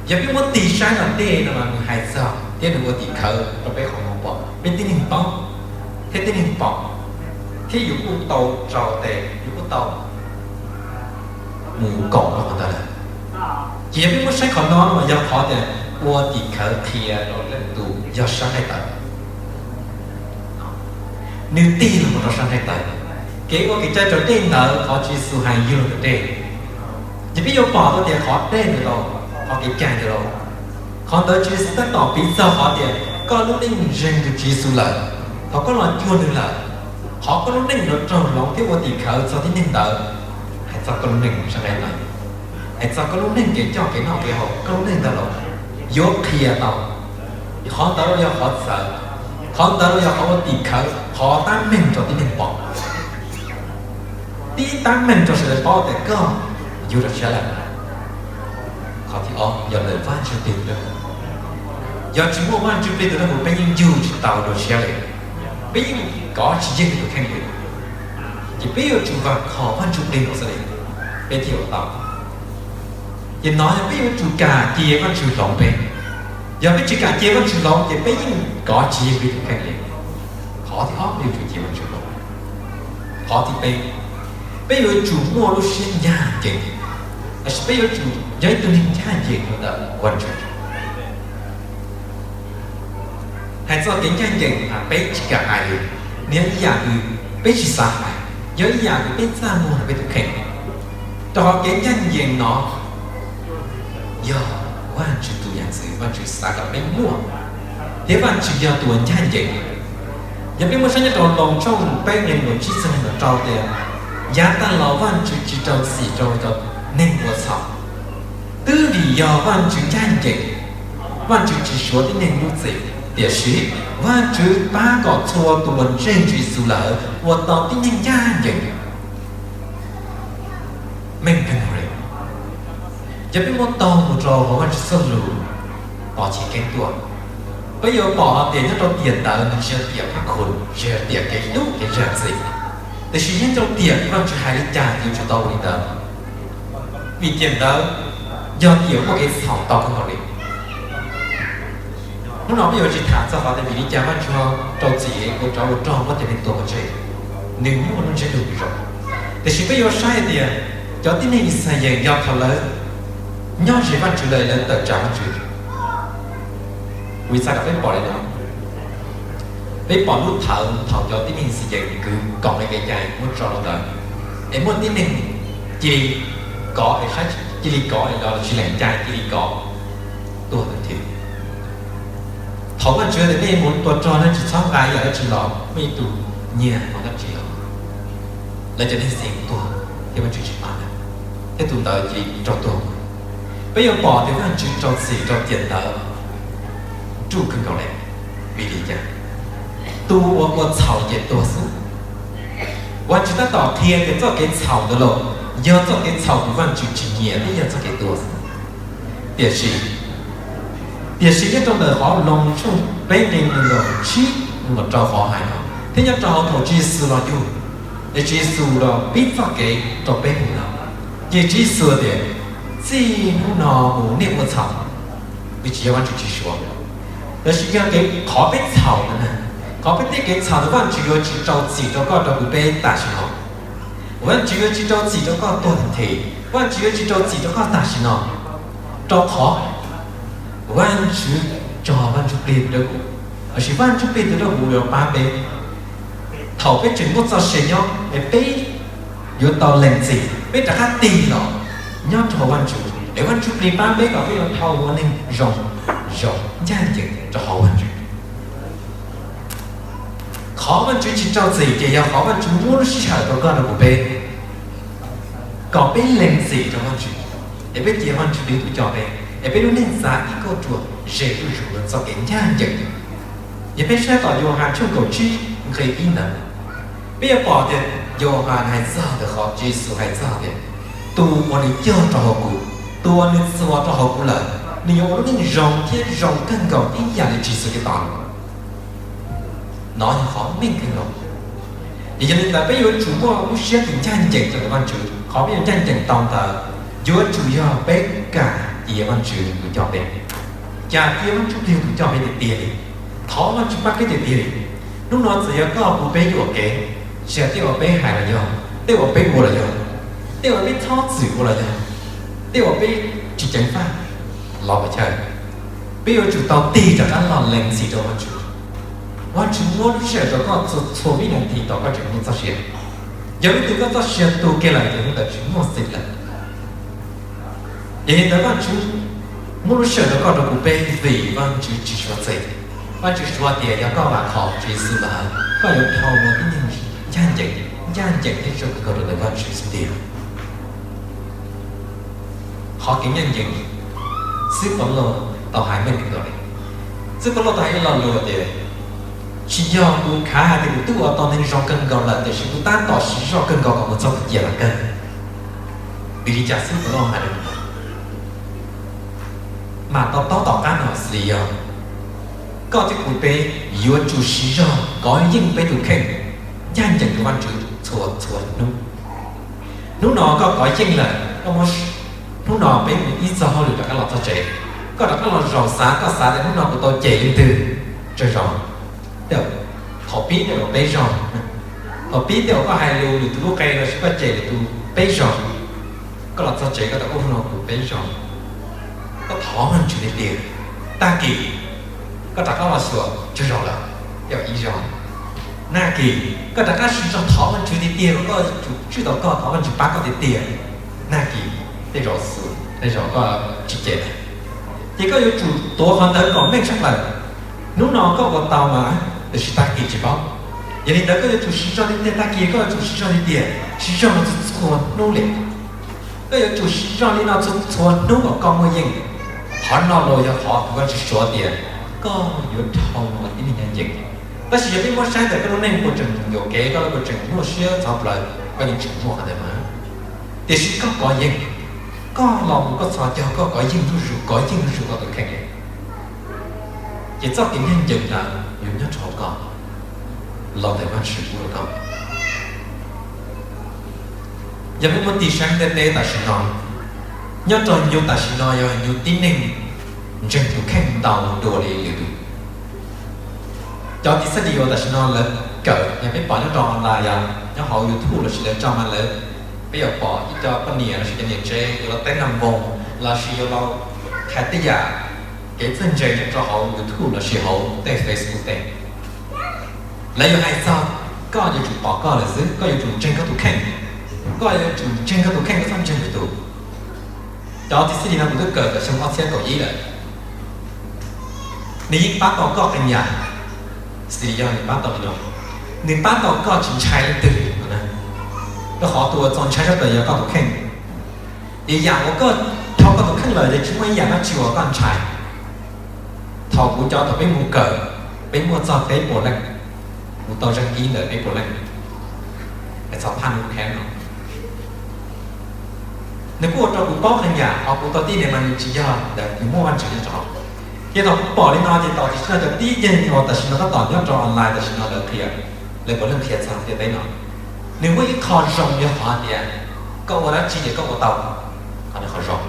Yog peb muab tig saib no dej no mas nws hais txog thiab nws ua tim khawv rau peb qhov muag pom, peb tib neeg paub thiab tib neeg pom, thiab yus kuj tau tso tes, yus kuj tau mus koom rau qhov ntawd lawm. Ces yog peb muab saib qhov no no mas yog qhov tias ua tim khawv qhia rau leej twg? Yog sab nqaij tawv. Nws tig los mus rau sab nqaij tawv. Kev ua kev cai raus dej ntawd, qhov Tswv Yexus hais yug los ntawm dej, ces peb yuav pom tau tias qhov dej ntawd los, qhov kev cai ntawd los, qhov ntawd Tswv Yexus tab tom piv txog qhov tias koj lub neej ntseeg tus Tswv Yexus lawm, thaum koj los cuag nws lawm, qhov koj lub neej yuav raug hloov thiab ua tim khawv txog tib neeg ntawd, hais txog koj lub neej sab nqaij ntawd, hais txog koj lub neej kev coj kev noj kev haus, koj lub neej ntawd los yuav qhia tau. Qhov ntawd los yog qhov txawv, qhov ntawd los yog qhov ua tim khawv, qhov tab meeg rau tib neeg pom. Tib tab meeg rau sawv daws paub tias koj yug rau siab lawm. Qhov thib ob yog ntawm Vajtswv plig tus dawb huv. Yog tsis muaj Vajtswv plig tus dawb huv peb yeej yug tsis tau rau siab li, peb yeej kov tsis yeej tus kheej li. Ces peb yuav tsum vam khom Vajtswv plig nkaus xwb li, peb thiaj ua tau. Ces no yog peb yuav tsum kam cia Vajtswv hloov peb. Yog peb tsis kam cia Vajtswv hloov ces peb yeej kov tsis yeej peb tus kheej li. Qhov thib ob peb yuav tsum cia Vajtswv hloov. Qhov thib peb, peb yuav tsum muaj lub siab ncaj ncees, tab sis peb yuav tsum yog ib tug neeg ncaj ncees rau ntawm Vajtswv. Hais txog kev ncaj ncees mas peb tsis kam hais li, nws yog ib yam uas peb tsis xav hais, yog ib yam uas peb txaj muag rau peb tus kheej. Rau qhov kev ncaj ncees no yog Vajtswv tus yam ntxwv, Vajtswv xav kom peb muaj, thiab Vajtswv yog tus uas ncaj ncees. Yog peb muab saib nyob rau Loos tshooj peb nqe nees nkaum tsib txog nees nkaum rau tias, yav tag los Vajtswv tsis rau txim rau cov neeg ua txhaum, twb vim yog Vajtswv ncaj ncees, Vajtswv tsis suav tib neeg lub txim, tiam sis Vajtswv pab kom txhua tus uas ntseeg Tswv Yexus lawm ua tau tib neeg ncaj ncees. Meej kawg nkaus li. Yog peb muab taug mus rau hauv Vajtswv txoj lus tos chiv keeb tuaj, peb yuav pom hais tias nyob rau tiam ntawd nws tsis yog tiam phab khuv, tsis yog tiam kev hlub kev zam txim, tiam sis nyob rau tiam Vajtswv hais li cas yuav tsum tau ua li ntawd. Vim tiam ntawd yog tiam muaj kev txhaum ntau kawg nkaus li. Hnub no peb yuav tsis tham txog qhov tias vim li cas Vajtswv rau txim ua rau ua rog muab cov neeg tua pov tseg, nws muaj lub ntsiab lus zoo. Tiam sis peb yuav saib hais tias cov tib neeg Yixalayees yog thaum lawv nyob ze Vajtswv lawm lawv tawm tsam Vajtswv. Kuv xav kom peb pom li no, peb pom lub thawv thaum cov tib neeg Yixalayees kwv koom li kev cai muab tso rau ntawd, es muaj tib neeg cia li kov es saib, cia li kov es los tsis lees cai cia li kov tuag tag nrho. Thaum Vajtswv tias nej mus tua rog nej tsis txhob nqa ib yam dab tsi los, muaj ib tug nyiag mus dab tsi los, lawv cov neeg Yixalayees tuag thiab Vajtswv tsis pab lawm, thiab tus ntawd cia li raug tuag. Peb yuav pom tias Vajtswv rau txim rau tiam ntawd ruj kawg nkaus li. Vim li cas? Tus uas ua txhaum ces tuag xwb. Vajtswv tab tom qhia tias txoj kev txhaum ntawd los yog txoj kev txhaum uas Vajtswv tsis nyiam thiab yog txoj kev tuag xwb. Tiam sis, tiam sis nyob rau ntawm qhov Loos tshooj peb nqe nees nkaum tsib mus rau qhov hais no, thiab nyob rau hauv thaum Tswv Yexus los yug, es Tswv Yexus los pib txoj kev rau peb mus no, ces Tswv Yexus tias, txij hnub no mus nej ua txhaum, vim tsis yog Vajtswv tsis suav. Tab sis yog kev qhov peb txhaum ntawd na, qhov peb tej kev txhaum ntawd Vajtswv yuav tsis rau txim rau koj rau kuv peb tam sim no. Vaajtswv yuav tsi rau txim rau koj tuag theem theem, Vaajtswv yuav tsi rau txim rau koj tam sim no, rau qhov Vaajtswv tso Vaajtswv Plig rau kuv, lossis Vaajtswv Plig rau kuv yuav pab peb. Thaum peb tseem muaj txoj sia nyob es peb yuav tau lees txim, peb rov qab tig los nyob rau hauv Vaajtswv es Vaajtswv Plig pab peb kom peb yuav dhau ua neeg zoo, zoo ncaj ncees rau hauv Vaajtswv. Qhov Vaajtswv tsi rau txim ces yog qhov Vaajtswv muab lub sij hawm rau koj rau kuv peb, kom peb lees txim rau Vaajtswv, es peb cia Vaajtswv Plig tus coj peb, es peb lub neej txav ib kauj ruam ze zuj zus rau txoj kev ncaj ncees. Yog peb saib tom Yauhas tshooj kaum tsib nqe ib ntawd, peb yuav pom tias Yauhas hais txog ntawm qhov Tswv Yexus hais txog tias, tus uas nws cog rau hauv kuv, tus uas nws txuas rau hauv kuv lawm, nws yuav ua lub neej zoo thiab zoo kawg nkaus ib yam li Tswv Yexus Khetos. Nov yog qhov meej kawg nkaus. Ces yog li ntawd peb yuav tsum muaj lub siab ncaj ncees rau ntawm Vaajtswv. Qhov peb yuav ncaj ncees tau ntawd yuav tsum yog peb kam cia Vaajtswv tus coj peb, kam cia Vaajtswv Plig tus coj peb tiag tiag li, thov Vaajtswv pab peb tiag tiag li. Hnub no txawm yog koj kuv peb yuam kev, tsis hais tej uas peb hais los yog, tej uas peb ua los yog, tej uas peb txhob txwm ua los yog, tej uas peb tsis ceev faj los mas chaw, peb yuav tsum tau tig rov qab los lees txim rau Vaajtswv. Vaajtswv muab lub sij hawm rau koj txhua txhua vib nas this thaum koj tseem muaj txoj sia. Yog leej twg koj txoj sia tu kiag lawm ces hnub ntawd tsis muaj txim lawm. Yog li ntawd Vaajtswv muab lub sij hawm rau koj rau kuv peb vim Vaajtswv tsis suav txim. Vaajtswv suav tias yog koj vam khom Tswv Yexus lawm, koj yuav dhau ua tib neeg ncaj ncees, ncaj ncees thiab zoo kawg rau ntawm Vaajtswv xwb tiag. Qhov kev ncaj ncees, Xib Paulus tau hais meej kawg nkaus li. Xib Paulus tau hais ib lo lus tias, tsis yog kuv khav hais tias kuv twb ua tau neeg zoo kawg nkaus lawm, tiam sis kuv tab tom siv zog kawg nkaus kom mus txog tus ciam lawm kawg. Vim li cas Xib Paulus hais li ntawd? Mas to taub tom qab no xws li yog koj thiab kuv peb yuav tsum siv zog kov yeej peb tus kheej, ncaj ncees rau Vaajtswv txhua txhua hnub. Hnub no koj kov yeej lawm, koj muab, hnub no peb mus ib txog hauj lwm rov qab los txog tsev, koj rov qab los zaum xav, koj xav tias hnub no kuv tau cem leej twg, tsaug zog. Thaum pib tej uas peb zog, thaum pib tej uas koj hais lus lwm tus lub qe lossis koj cem lwm tus peb zog, koj los txog tsev koj tau ua hnub no kuv peb zog, koj thov Vaajtswv tiag tiag, tag kis koj rov qab los xyuas tsaug zog lawm, tej uas ib zog. Nag kis koj rov qab siv zog thov Vaajtswv tiag tiag, koj yuav tsum tswj tau koj thov Vaajtswv pab koj tiag tiag. Nag kis tej zaum xwb, tej zaum koj tsis cem lawm, ces koj yuav tsum tuav qhov ntawd kom meej tshaj plaws. Hnub no koj ua tau mas, tiam sis tag kis tsis paub. Yog li ntawd koj yuav tsum siv zog tiag tiag, tag kis koj yuav tsum siv zog tiag tiag, siv zog no txhua txhua hnub li. Koj yuav tsum siv zog li no txhua txhua hnub kom koj muaj yeej. Qhov no los yog qhov uas Vaajtswv suav tias koj yuav dhau ua tib neeg ncaj ncees. Tab sis yog peb muab saib ntawm koj lub neej puas tseem yuam kev, koj puas tseem nyuaj siab txhawv plaws, koj yeej tseem muaj qhov ntawd mas. Tiam sis koj kov yeej, koj los mus koj txhos caug koj kov yeej zuj zus, kov yeej zuj zus koj tus kheej, ces txoj kev ncaj ncees ntawd yuav nyob rau hauv koj los ntawm Vaajtswv pub rau koj. Yog peb muab tig saib ntiaj teb tam sim no, nyob rau nyuj tam sim no yog nyuj tib neeg ntseeg tus kheej ntau dua li lwm tus. Cov tiv xab di uas tam sim no lawv kawm, yog peb pom nyob rau online, yog nyob hauv YouTube lossis lawv tso mas lawv, peb yuav pom ib co poj niam lossis cov niam tsev yuav los teeb nag npoos lossis yuav los hais tej yam kev txawj ntse nyob rau hauv YouTube lossis hauv tej Facebook tej. Lawv yuav hais txog koj yuav tsum pom koj lawm xwb, koj yuav tsum ntseeg koj tus kheej, koj yuav tsum ntseeg koj tus kheej, koj txhob ntseeg lwm tus. Cov tiv xab di no kuv twb kawm tawm xyoo ob txhiab kaum ib lawm. Nws yeej pab tau koj qee yam, xws li yog nws pab tau li no, nws pab tau koj tsis ntshai leej twg. Rau qhov tus uas txaus ntshai tshaj plaws yog koj tus kheej. Ces yam uas koj dhau koj tus kheej lawm ces tsis muaj ib yam dab tsi uas koj ntshai. Thaum kuv cov, thaum peb mus kawm, peb muaj txog peb puas leej, kuv tau zeeg ib ntawm peb puas leej, es txog phaj nub kheeb no, nws kuj ua rau kuv paub qee yam, ho kuv tau tib niam mas nws tsis yog ntawd, nws muaj Vaajtswv nyob rau hauv. Ces thaum kuv pom li no ces tos tam sim no cov tib neeg uas tam sim no tab tom nyob rau online tam sim no lawv qhia, lawv puav leej qhia txog ntiaj teb no, nws muaj ib qho zoo yog qhov hais tias koj ua dab tsi ces koj ua tau, qhov no qhov zoo.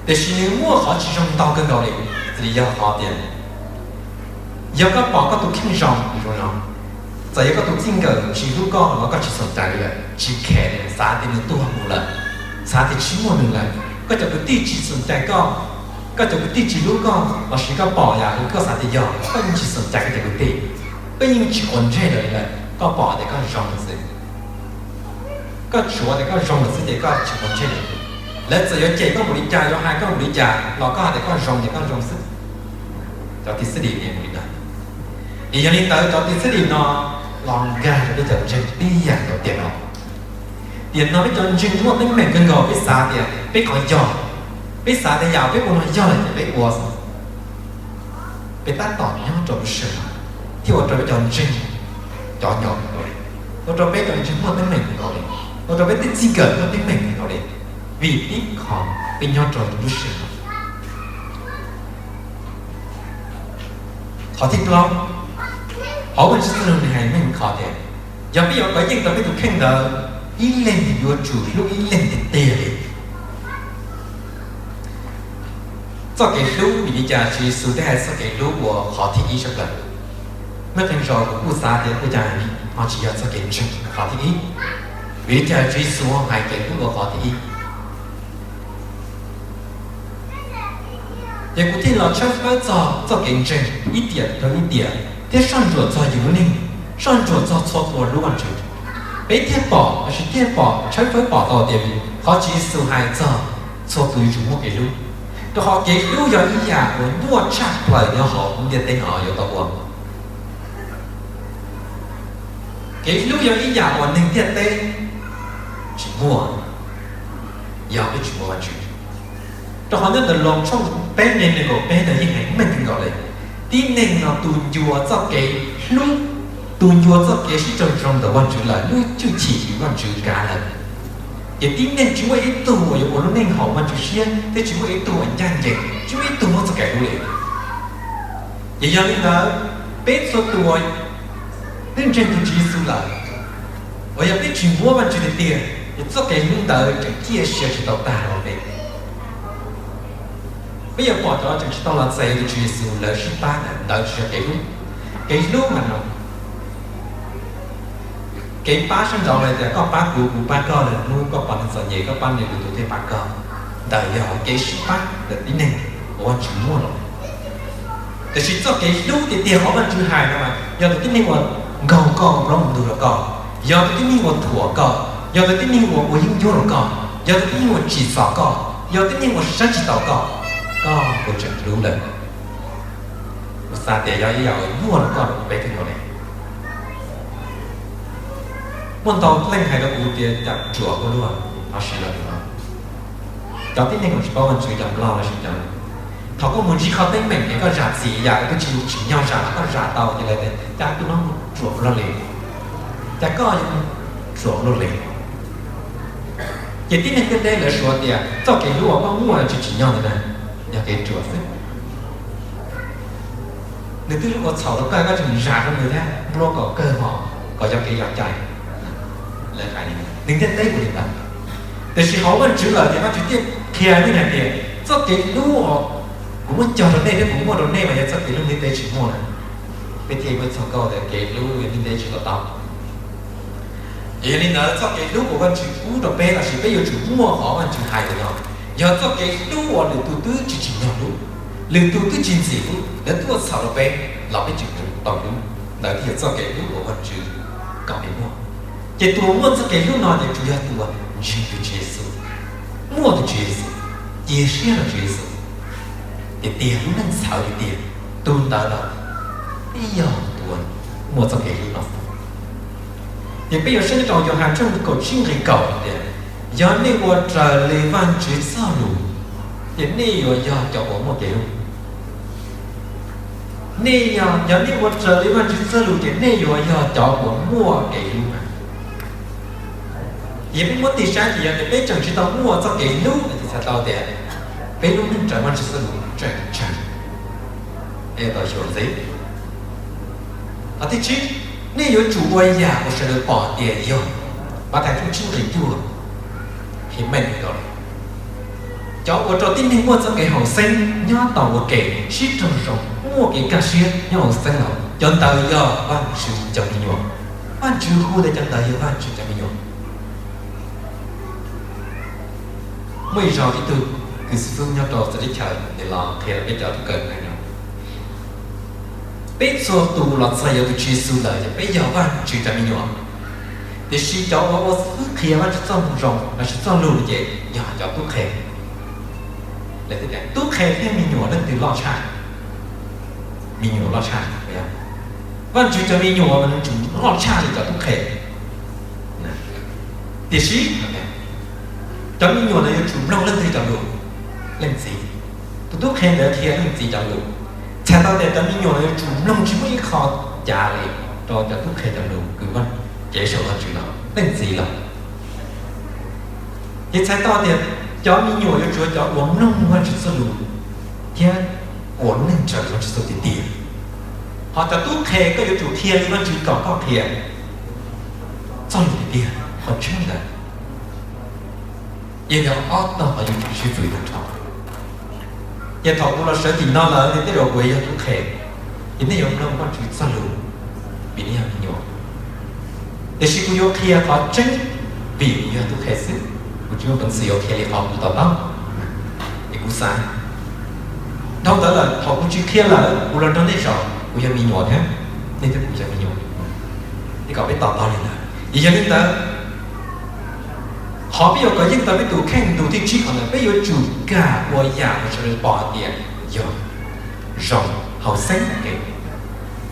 Tiam sis nws muaj qhov tsis zoo ntau kawg nkaus li, xws li yog qhov tias yog koj pom koj tus kheej zoo, zoo zoo, Txawm yog koj tus txij nkawm tsis hlub koj los koj tsis xav cai li lawm, tsis khem li, xav tias nws tuag mus lawm, xav tias tsis muaj nws lawm. Koj cov kwv tij tsis xav cai koj, koj cov kwv tij tsis hlub koj lossis koj pom yam koj xav tias yog, koj yeej tsis xav cai koj cov kwv tij, koj yeej tsis quav ntsej lawv li lawm, koj pom tias koj zoo lawm xwb. Koj tshuav tias koj zoo lawm xwb ces koj tsis quav ntsej lawv. Lawv txawm yuav cem koj npaum li cas, yuav hais koj npaum li cas los koj hais tias koj zoo ces koj zoo xwb. Cov thib xwb dim mus li ntawd. Es yog li ntawd cov thib xwb dim no los nkag rau peb cov ntseeg tib yam nkaus tiam no. Tiam no peb cov ntseeg muaj teeb meem kawg nkaus, peb xav tias peb qhov yog, peb xav tias yam peb ua no yog lawm ces peb ua xwb. Peb tab tom nyob rau lub sij hawm no thiaj ua rau peb cov ntseeg cov nyo kawg nkaus li, ua rau peb cov ntseeg muaj teeb meem kawg nkaus li, ua rau peb tej txij nkawm muaj teeb meem kawg nkaus li, vim tib qho peb nyob rau lub sij hawm no. Qhov thib plaub, hauv Vajtswv txoj lus nws hais meej qhov tias yog peb yuav kov yeej tau peb tus kheej ntawd, ib leeg yuav tsum hlub ib leeg tiag tiag li. Txoj kev hlub vim li cas Tswv Yexus thiaj hais txoj kev hlub ua qhov thib ib tshaj plaws? Muaj qee zaus kuv kuj xav tias ua cas ho tsis yog txoj kev ntseeg qhov thib ib, vim li cas Tswv Yexus ho hais kev hlub ua qhov thib ib? Ces kuv thiaj los tshawb fawb txog txoj kev ntseeg ib tiam rau ib tiam thiab soj ntsuam txog yus lub neej, soj ntsuam txog txhua tus lub Vajtswv. Peb thiaj pom lossis thiaj pom tshawb fawb pom tau tias qhov Tswv Yexus hais txog txhua tus yuav tsum muaj kev hlub, rau qhov kev hlub yog ib yam uas nyuaj tshaj plaws nyob hauv lub ntiaj teb no yuav tau ua. Kev hlub yog ib yam uas neeg ntiaj teb tsis muaj, yog peb tsis muaj Vajtswv. Rau qhov nyob ntawm Loos tshooj peb nqe nees nkaum peb ntawd yeej hais meej kawg nkaus li, tib neeg no tus ncua txoj kev hlub, tus ncua txoj kev sib raug zoo ntawm Vajtswv lawm, lub hwj chim Vajtswv kav lawm, ces tib neeg tsis muaj ib tug uas yuav ua lub neej haum Vajtswv siab thiab tsis muaj ib tug uas ncaj ncees, tsis muaj ib tug muaj txoj kev hlub li. Ces yog li ntawd, peb txhua tus uas twb ntseeg tus Tswv Yexus lawm, uas yog peb tsis muab Vajtswv tiag tiag, ces txoj kev hlub ntawd tseem ciaj sia tsis tau tag rau peb. Peb yuav pom cov tseem tsis tau los txais tus Tswv Yexus lawv sib pab ntawd, ntawd tsis yog kev hlub. Kev hlub mas no, kev pab sab nraud hais tias koj pab kuv, kuv pab koj, lwm hnub koj pom neeg txom nyem koj pab nws, lwm tus thiaj pab koj, ntawd yog kev sib pab ntawm tib neeg uas Vajtswv muaj los. Tiam sis txoj kev hlub tiag tiag qhov Vajtswv hais no mas yog tus tib neeg uas nkaug koj, ua plaub mus ntug rau koj, yog tus tib neeg uas thuam koj, yog tus tib neeg uas ua yeeb ncuab rau koj, yog tus tib neeg uas tsim txom koj, yog tib neeg uas saib tsis taus koj, koj puas tseem hlub lawm? Kuv xav tias yog ib yam uas nyuaj rau koj rau peb kawg nkaus li. Muaj ntau leej hais rau kuv tias cas ruam ua luaj, ho siv los no. Cov tib neeg uas tsis paub Vajtswv, cov Nplog los sis cov, thaum koj mus ntsib qhov teeb meem es koj zam txim yam twb tsis tsim nyog zam los koj zam tau ces lawv tias cas tus no ruam ua luaj li, cas koj ruam ua luaj li. Ces tib neeg ntiaj teb lawv suav tias txoj kev hlub uas koj muaj tsis tsim nyog ntawd na, yog kev ruam xwb. Nws twb ua txhaum rau koj, koj tseem zam rau nws thiab npluab kom kawg hos kom yog kev yog cai. Lawv hais li, nws ntiaj teb kuj li ntawd. Tiam sis hauv Vajtswv lawm ces Vajtswv thiaj qhia nej hais tias txoj kev hlub uas kuv muab cog rau nej thiab kuv muaj rau nej mas yog txoj kev hlub ntiaj teb tsis muaj na. Peb thiaj muaj txog nkauj tias kev hlub ntiaj teb tsis to taub. Ces yog li ntawd txoj kev hlub uas Vajtswv pub rau peb lossis peb yuav tsum muaj qhov Vajtswv hais ntawm no, yog txoj kev hlub uas lwm tus twb tsis tsim nyog hlub, lwm tus twb tsis ntxim hlub, lawv tuaj txhaum rau peb los peb tseem tau hlub. Ntawd thiaj yog txoj kev hlub uas Vajtswv kom peb muaj. Ces tus uas muaj txoj kev hlub no ces tsuas yog tus uas ntseeg tus Tswv Yexus, muaj tus Tswv Yexus, cia siab rau Tswv Yexus tiag tiag, lub neej txhawv tiag tiag, tus ntawd los thiaj yog tus uas muaj txoj kev hlub no. Ces peb yuav saib nyob rau Yauhas tshooj kaum tsib nqe kaum tias, yog nej ua raws li Vajtswv txoj lus, ces nej yuav yog cov uas muaj kev hlub. Nej yog, yog nej ua raws li Vajtswv txoj lus ces nej yuav yog cov uas muaj kev hlub na. Yog peb muab tig saib ces yog tias peb tseem tsis tau muaj txoj kev hlub no ces txhais tau tias peb lub neej raws Vajtswv txoj lus tseem tsawg, es tau xyuas ntxiv. Qhov thib tsib, nej yuav tsum ua yam uas sawv daws pom tias yog. Mathais tshooj tsib nqe cuaj, qhia meej li ko, cov uas rau tib neeg muaj txoj kev haum xeeb nyob tau ua ke, sib raug zoo, muaj kev kaj siab nyob hauv xeeb los, cov ntawd yog Vajtswv cov me nyuam. Vajtswv hu tias cov ntawd yog Vajtswv cov me nyuam. Muaj ib zaug ib tug kws xib fwb nyob rau txawv teb chaws nws los qhia rau peb cov tub kawm hais no, peb txhua tus los txog yuav tus Tswv Yexus lawm ces peb yog Vajtswv cov me nyuam. Tiam sis cov uas ua xib fwb qhia Vajtswv txoj moo zoo lossis txoj lus ces yog cov tub qhe. Lawv thiaj tias tub qhe thiab me nyuam leej twg loj tshaj? Me nyuam loj tshaj. Vajtswv cov me nyuam mas nws tseem loj tshaj li cov tub qhe. Tiam sis cov me nyuam ntawd yuav tsum mloog leej twg cov lus? Leej txiv. Tus tub qhe ntawd qhia leej txiv cov lus, txhais tau tias cov me nyuam ntawd yuav tsum mloog tsis muaj ib qho cav li rau cov tub qhe cov lus kws cev saum Vajtswv los, leej txiv los. Ces txhais tau tias cov me nyuam yuav tsum yog cov uas mloog Vajtswv txoj lus thiab ua lub neej raws li Vajtswv txoj lus tiag tiag. Ho cov tub qhe koj yuav tsum qhia li Vajtswv kom koj qhia txoj lus tiag tiag qhov tseeb ntawd. Yog li ob tog qhov yuav tsum sib txwv tag nrho. Ces thaum kuv los sawv tim no lawm nej tej zaum kuj yog tub qhe, ces nej yuav mloog Vajtswv txoj lus vim nej yog me nyuam. Tiam sis kuv yuav qhia qhov tseeb vim kuv yog tub qhe xwb, kuv tsis muaj peev xwm yuav qhia li qhov kuv to taub. Es kuv xav dhau ntawd lawm, thaum kuv tsis qhia lawm kuv los nrog nej zaum, kuv yog me nyuam thiab, nej thiab kuv yog me nyuam, es kom peb to taub li ntawd. Es yog li ntawd, qhov peb yuav kov yeej tau peb tus kheej ntu thib tsib qhov ntawd, peb yuav tsum kam ua yam uas sawv daws pom hais tias yog zoo hauv xeeb ua ke.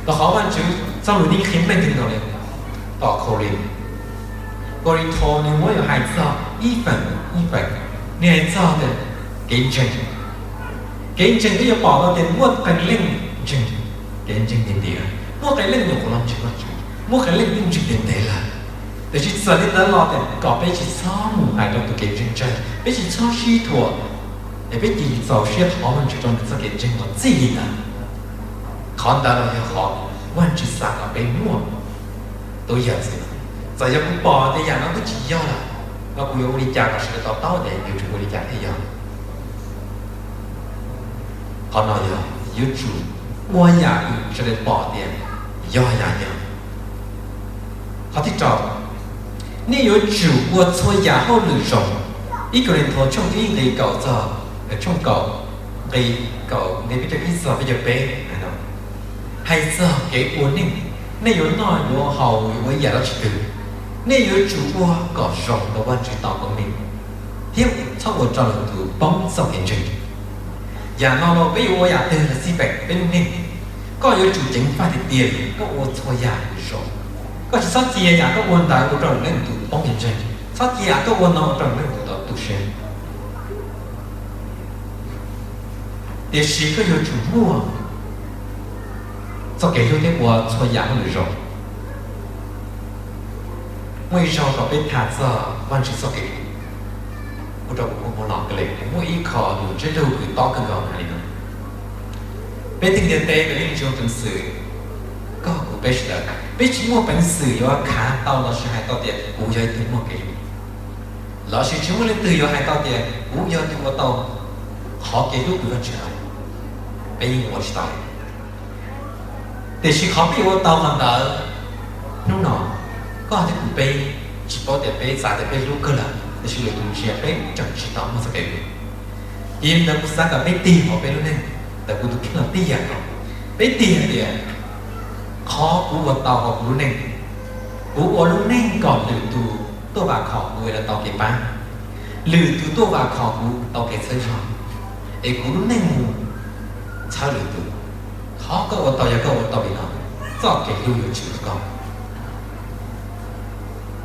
Rau qhov Vajtswv txoj lus yeej qhia meej kawg nkaus li. Tom Kauleethaus nws muab yuav hais txog ib feem ib feem, nws hais txog tias kev ntseeg. Kev ntseeg peb yuav pom tau tias muaj qee leej ntseeg kev ntseeg tiag tiag, muaj qee leej nyuam qhuav los ntseeg Vajtswv, muaj qee leej twb ntseeg ntev ntev lawm. Tiam sis txawm li ntawd los tias kom peb tsis txhob mus hais rau tus kev ntseeg tsawg, peb tsis txhob sib thuam, es peb cia li txaus siab thov Vajtswv rau nws txoj kev ntseeg los txij li ntawd. Qhov ntawd los yog qhov Vajtswv xav kom peb muaj tus yam ntxiv. Txawm yog kuv pom tias yam no twb tsis yog lawm, no kuv yuav ua li cas kom sawv daws to taub tias yuav tsum ua li cas thiaj yog? Qhov no yog yuav tsum ua yam uas sawv daws pom tias yog yam yog. Qhov thib rau, nej yuav tsum ua txhua yam hauj lwm zoo. Ib Kauleethaus tshooj ib nqe kaum txog, tshooj kaum nqe kaum, nqe peb caug ib txog peb caug peb hais txog kev ua neej. Nej yuav noj yuav haus yuav ua ib yam dab tsi twg, nej yuav tsum ua kom zoo rau Vajtswv tau koob meej, thiab txhob ua rau lwm tus poob txoj kev ntseeg. Yam no los peb yuav ua yam twg los xij peem peb lub neej, koj yuav tsum ceev faj tiag tiag koj ua txhua yam zoo. Koj tsis txhob cia yam koj ua ntawd ua rau lwm leej tus poob kev ntseeg, txhob cia yam koj ua no ua rau lwm leej tus tau tu siab. Tiam sis koj yuav tsum muaj txoj kev hlub thiab ua txhua yam hauj lwm zoo. Muaj ib zaug thaum peb tham txog Vajtswv txoj kev hlub, ua rau kuv kua muag los kawg li. Muaj ib qho lus ntsiab lus kws tob kawg nkaus hais li no: Peb tej ntiaj teb peb yeej tsis muaj peev xwm koj kuv peb sawv daws, peb tsis muaj peev xwm yuav khav tau lossis hais tau tias kuv yog ib tug muaj kev hlub, lossis tsis muaj leej twg yuav hais tau tias kuv yog tus ua tau qhov kev hlub kws Vajtswv hais. Peb yeej ua tsis tau. Tiam sis qhov peb yuav ua tau qhov ntawd, hnub no koj thiab kuv peb tsis paub tias peb xav tias peb hlub kawg lawm, tiam sis lwm tus ntsia peb tseem tsis tau muaj txoj kev hlub. Yog li ntawd kuv xav kom peb tig hauv peb lub neej ntawm kuv tus kheej los tib yam no. Peb tig hais tias, qhov kuv ua tau hauv kuv lub neej, kuv ua lub neej kom lwm tus tuaj vam khom kuv es lawv tau kev pab, lwm tus tuaj vam khom kuv tau kev txhawb zog, es kuv lub neej mus txhawb lwm tus. Qhov koj ua tau yog koj ua tau li no, txoj kev hlub yuav tshwm rau koj,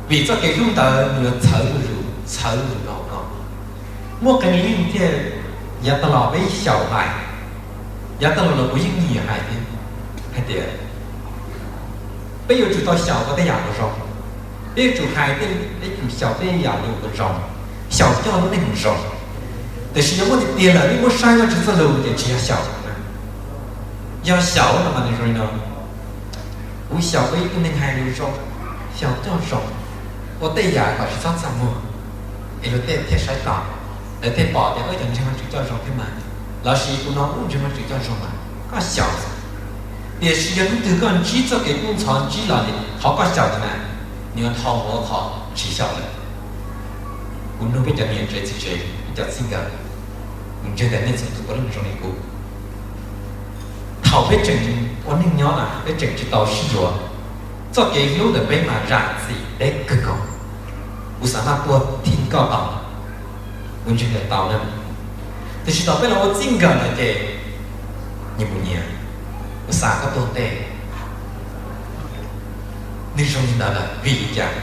vim txoj kev hlub ntawd nws yuav txhawb zuj zus, txhawb zuj zus rau hauv koj. Muaj qee leej thiaj, yav tag los peb xyaum hais, yav tag los los kuv yeej nyiam hais thiab, hais tias peb yuav tsum tau xyaum ua tej yam uas zoo, peb yuav tsum hais, peb yuav tsum xyaum tej yam uas zoo, xyaum coj lub neej mus zoo. Tiam sis yog muaj tiag tiag lawm peb muab saib Vajtswv txoj lus ces tsis yog xyaum, yog xyaum no mas nws zoo li no: kuv xyaum ua ib tug neeg hais lus zoo, xyaum coj zoo, ua tej yam kom tsis txhob txaj muag, es luag tej thiaj saib tau, lawv thiaj pom tias wb cov ntseeg Vajtswv coj zoo thiab mas, lossis tus no wb ntseeg Vajtswv coj zoo mas, koj xyaum. Tiam sis yog hnub twg koj ntsib txoj kev kub ntxhov ntsib los li qhov koj xyaum ntawd na, nws yuav dhau mus ua qhov tsis xyaum lawm. Kuv nug peb cov niam tsev txiv tsev, peb cov txij nkawm, kuv ntseeg tias nej txhua tus puav leej zoo li kuv. Thaum peb tseem ua neej nyob na peb tseem tsis tau sib yuav, txoj kev hlub ntawm peb mas zam txim deb kawg nkaus. Kuv xav maj tuaj thim koj tau, kuv ntseeg tias tau na. Tiam sis thaum peb los ua txij nkawm lawm ces nyias mus nyias, kuv xav koj tuaj ntej. Nws zoo li ntawd lawm vim li cas?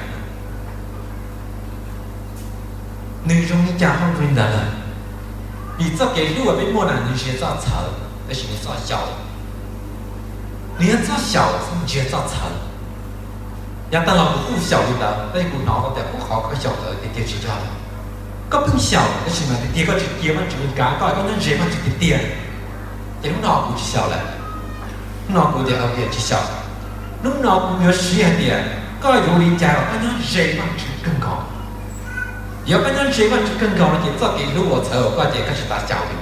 Nws zoo li cas ho zoo li ntawd lawm? Vim txoj kev hlub uas peb muaj na nws tsis yog txoj txhawv, tab sis nws txoj xyaum. Nws yog txoj xyaum, nws tsis yog txoj txhawv. Yav tag los kuv kuj xyaum li ntawd, tab sis kuv hnov tau tias ub qhov koj xyaum ntawd tiag tiag tsis yog lawm. Koj pheej xyaum tab sis mas tiag tiag koj tsis cia Vajtswv kav koj, koj nyob ze Vajtswv tiag tiag. Ces hnub no kuv tsis xyaum lawm. Hnub no kuv tias hais tias tsis xyaum. Hnub no kuv yuav siv hais tias koj yuav ua li cas los koj nyob ze Vajtswv kawg nkaus. Yog koj nyob ze Vajtswv kawg nkaus no ces txoj kev hlub uas txhawv rau koj ces koj tsis tas xyaum li.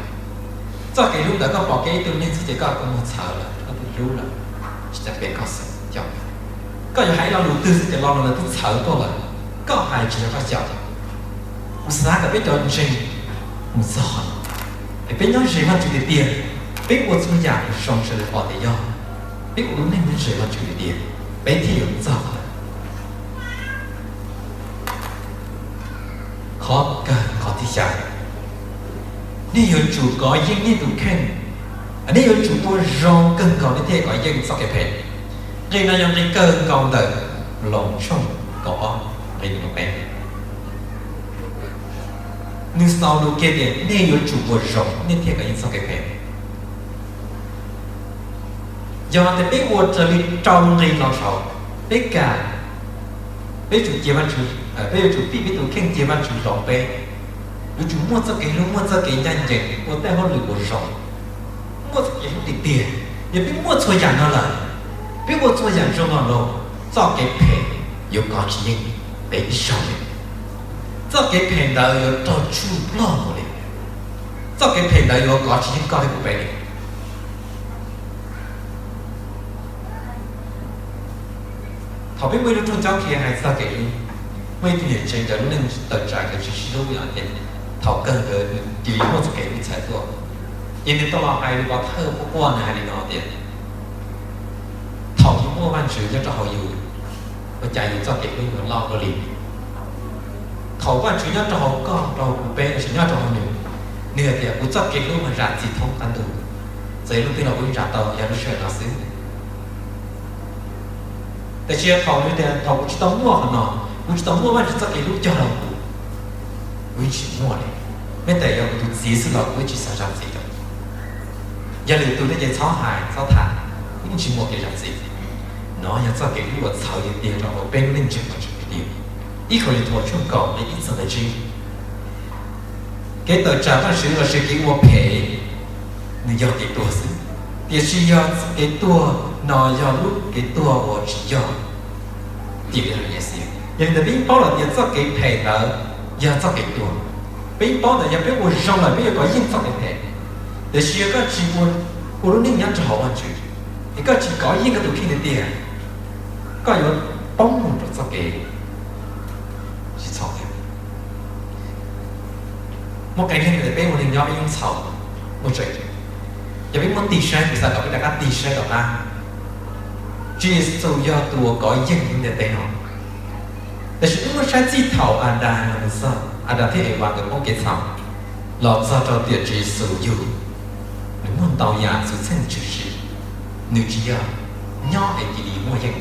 Txoj kev hlub ntawd koj pom kev ib tug neeg xwb ces koj kua muag txhawv lawm, koj twb hlub lawm, tsis tas pem koj xwb. Koj yuav hais ib lo lus twg xwb ces lo no lawv twb txhawv tuaj lawm, koj hais tsis yog koj xyaum. Kuv xav kom peb cov ntseeg mus txog qhov no, es peb nyob ze Vajtswv tiag tiag, peb ua txhua yam zoo sawv daws pom tias yog, peb ua lub neej nyob ze Vajtswv tiag tiag, peb thiaj yuav mus txog qhov ntawd. Qhov kawg qhov thib xya, nej yuav tsum kov yeej nej tus kheej. Nej yuav tsum ua zoo kawg nkaus nej thiaj kov yeej txoj kev phem. Nqe no yog nqe kawg nkaus ntawm Loos tshooj kaum ob nqe nees nkaum peb. Nws xaus lus kiag tias nej yuav tsum ua zoo nej thiaj kov yeej txoj kev phem. Yog tias peb ua raws li rau nqe no saud, peb kam, peb tsum cia Vajtswv, peb yuav tsum fij peb tus kheej cia Vajtswv hloov peb. Yuav tsum muaj txoj kev hlub, muaj txoj kev ncaj ncees, ua tej hauj lwm ua zoo, muaj txoj kev hlub tiag tiag. Yog peb muaj txhua yam no lawm, peb ua txhua yam zoo no los, txoj kev phem yuav kov tsis yeej peb ib zaug li. Txoj kev phem ntawd yuav raug tsuj plog mus li. Txoj kev phem ntawd yuav kov tsis yeej koj thiab kuv peb li. Thaum peb muaj ib lub rooj cob qhia hais txog kev hlub, muaj ib tug niam tsev nkawd lub neej tawm tsam nkawd tsis sib hlub li os, ces thaum kawg nkawd cia li muaj txoj kev hlub txhais tuaj. Ces nws tau los hais li pov thawj quaj quaj, nws hais li no tias, thaum yus muaj Vajtswv nyob rau hauv yus, ua cas yus txoj kev hlub yuav loj luaj li. Thaum Vajtswv nyob rau hauv koj, rau hauv kuv peb, los sis nyob rau hauv nws, nws hais tias kuv txoj kev hlub mas zam txim thoob qab ntuj, txawm yog lub twg los kuv yeej zam tau, yog lub sij hawm no xwb. Tab sis thaum nws tias thaum kuv tsis tau muaj qhov no, kuv tsis tau muaj Vajtswv txoj kev hlub cog rau kuv, kuv yeej tsis muaj li. Nyob tes yog kuv tus txiv xwb los kuv yeej tsis xav zam txim rau. Yog lwm tus thiab ces txhob hais txhob tham, kuv yeej tsis muaj kev zam txim. No yog txoj kev hlub uas txhawv tiag tiag rau hauv peb lub neej ntseeg Vajtswv tiag tiag. Ib Kauleethaus tshooj kaum nqe ib txog nqe tsib. Kev tawm tsam Vajtswv los sis kev ua phem, nws yog kev tuag xwb, tiam sis yog kev tuag no yog lub kev tuag uas tsis yog. Yog li ntawd peb yeej paub lawm tias txoj kev phem ntawd yog txoj kev tuag. Peb yeej paub ntawm yog peb ua zoo lawm peb yuav kov yeej txoj kev phem. Tiam sis yog koj tsis ua, ua lub neej nyob rau hauv Vajtswv, es koj tsis kov yeej koj tus kheej tiag tiag, koj yuav poob mus rau txoj kev tsis txhaum thiab. Muaj qee leej tias peb ua neeg nyob peb yeej txhaum, muaj tseeb. Yog peb muab tig saib, kuv xav kom peb rov qab tig saib tom qab. Tswv Yexus yog tus uas kov yeej lub ntiaj teb no. Tab sis peb muab saib txij thaum Adas los mus txog, Adas thiab Evas nkawd poob kev txhaum, los txog rau tiam Tswv Yexus yug, nws muaj ntau yam xwm txheej tshwm sim. Nws tsis yog nyob es cia li muaj yeej,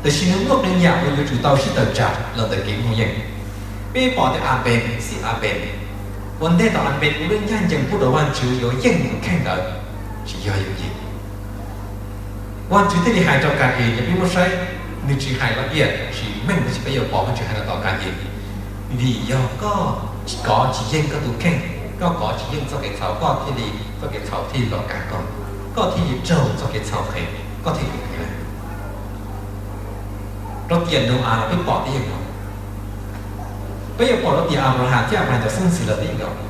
tab sis nws muaj qee yam uas yuav tsum tau sib tawm tsam los ntawm kev muaj yeej. Peb pom tias Anpes, xib Anpes, ua ntej thaum Anpes ua lub ncaj ncees pub rau Vajtswv yuav yeej tus kheej ntawd, tsis yog yuav yeej. Vajtswv thiaj li hais rau Ka-es, yog peb muab saib, nws tsis hais lawm tiag, tab sis meej tab sis peb yuav pom Vajtswv hais rau tom Ka-es, vim yog koj kov tsis yeej koj tus kheej, koj kov tsis yeej txoj kev txhaum, koj thiaj li, txoj kev txhaum thiaj li los kav koj, koj thiaj li raug txoj kev txhaum qhev, koj thiaj li phem lawm. Rau tiam Nau-as los peb pom tib yam no, peb yuav pom rau tiam Anplahas thiab Anplahas cov xeeb ntxwv los tib yam no.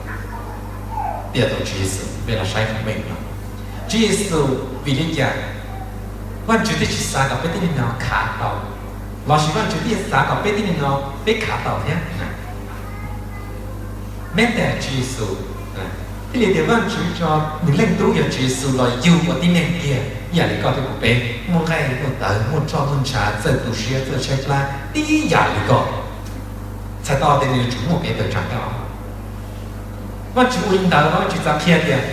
Tiam tau Tswv Yexus, peb los saib meej no, Tswv Yexus vim li cas Vajtswv thiaj tsis xav kom peb tib neeg no khav tau, lossis Vajtswv thiaj xav kom peb tib neeg no peb khav tau thiab. Mab tas Tswv Yexus thiaj li tias Vajtswv tso nws Leej Tub yog Tswv Yexus los yug ua tib neeg kiag ib yam li koj thiab kuv peb, muaj nqaij muaj tawv, muaj roj muaj ntshav, txawj tu siab txawj tshaib plab tib yam li koj, txhais tau tias nws yuav tsum muaj kev tawm tsam koj. Vajtswv ua li ntawd, Vajtswv txav qhia tias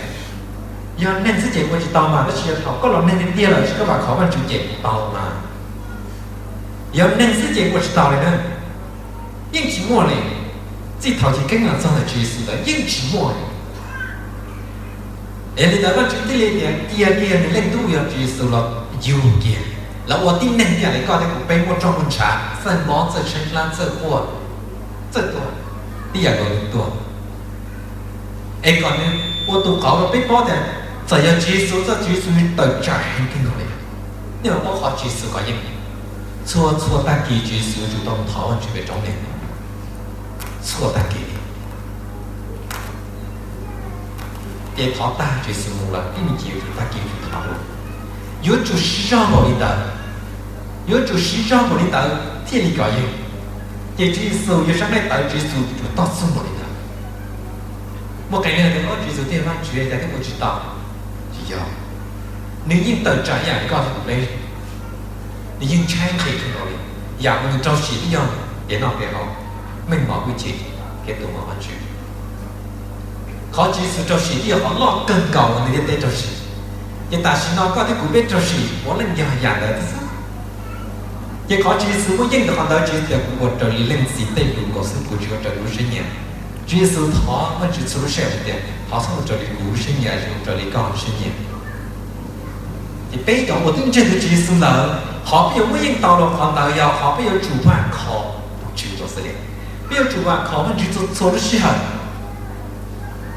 yog neeg xwb ces ua tsis tau mas, tab sis yog thaum koj los neeg tiag lawm, tab sis koj vam khov Vajtswv ces tau mas. Yog neeg xwb ces ua tsis tau li na, yeej tsis muaj li. Txij thaum chiv keeb los txog ntawm Tswv Yexus ntawd yeej tsis muaj li. Es li ntawd Vajtswv thiaj li tias cia kiag nws Leej Tub yog Tswv Yexus los yug kiag, los ua tib neeg ib yam li koj thiab kuv peb, muaj roj muaj ntshav, txawj mob txawj tshaib plab txawj quaj txawj tuag tib yam nkaus li tuag. Es kom nws ua tus qauv rau peb paub tias txawm yog Tswv Yexus, txawm Tswv Yexus nws tawm tsam heev kawg nkaus li, nej puas paub qhov Tswv Yexus kov yeej? Txhua txhua tag kis Tswv Yexus yuav tsum tau mus thov Vajtswv pem roob li, txhua tag kis li. Ces thov tag Tswv Yexus mus lawm, ib me ntsis yuav tsum tag kis yuav tsum thov dua, yuav tsum siv zog npaum li ntawd, yuav tsum siv zog npaum li ntawd thiaj li kov yeej. Ces Tswv Yexus yog sab nqaij tawv, Tswv Yexus yuav tsum toj txug npaum li ntawd. Muaj qee leej tias Tswv Yexus thiaj yog Vajtswv, cas thiaj ua tsis tau? Tsis yog. Nws yeej tawm tsam ib yam li koj thiab kuv peb, nws yeej tshaib nqhis kawg nkaus li. Yam uas nws rau siab twb yog kev noj kev haus, meej mom hwj chim, kev tuav mom Vajtswv. Qhov Tswv Yexus rau siab twb yog qhov loj kawg nkaus uas nws thiaj teb rau siab. Ces tam sim no koj thiab kuv peb rau siab puav leej yog yam ntawd xwb. Ces qhov Tswv Yexus muaj yeej ntawm qhov ntawd, Tswv Yexus tias kuv ua raws li Leej Txiv tej lus nkaus xwb, kuv tsis ua raws li lub siab nyiam. Tswv Yexus thov Vajtswv txhua lub sij hawm tias thov txhob ua raws li kuv lub siab nyiam, ua raws li koj lub siab nyiam. Ces peb cov uas twb ntseeg tus Tswv Yexus ntawd, qhov peb yuav muaj yeej tau los qhov ntawd yog qhov peb yuav tsum vam khom tus Tswv txhua txhua li. Peb yuav tsum vam khom Vajtswv txhua txhua lub sij hawm,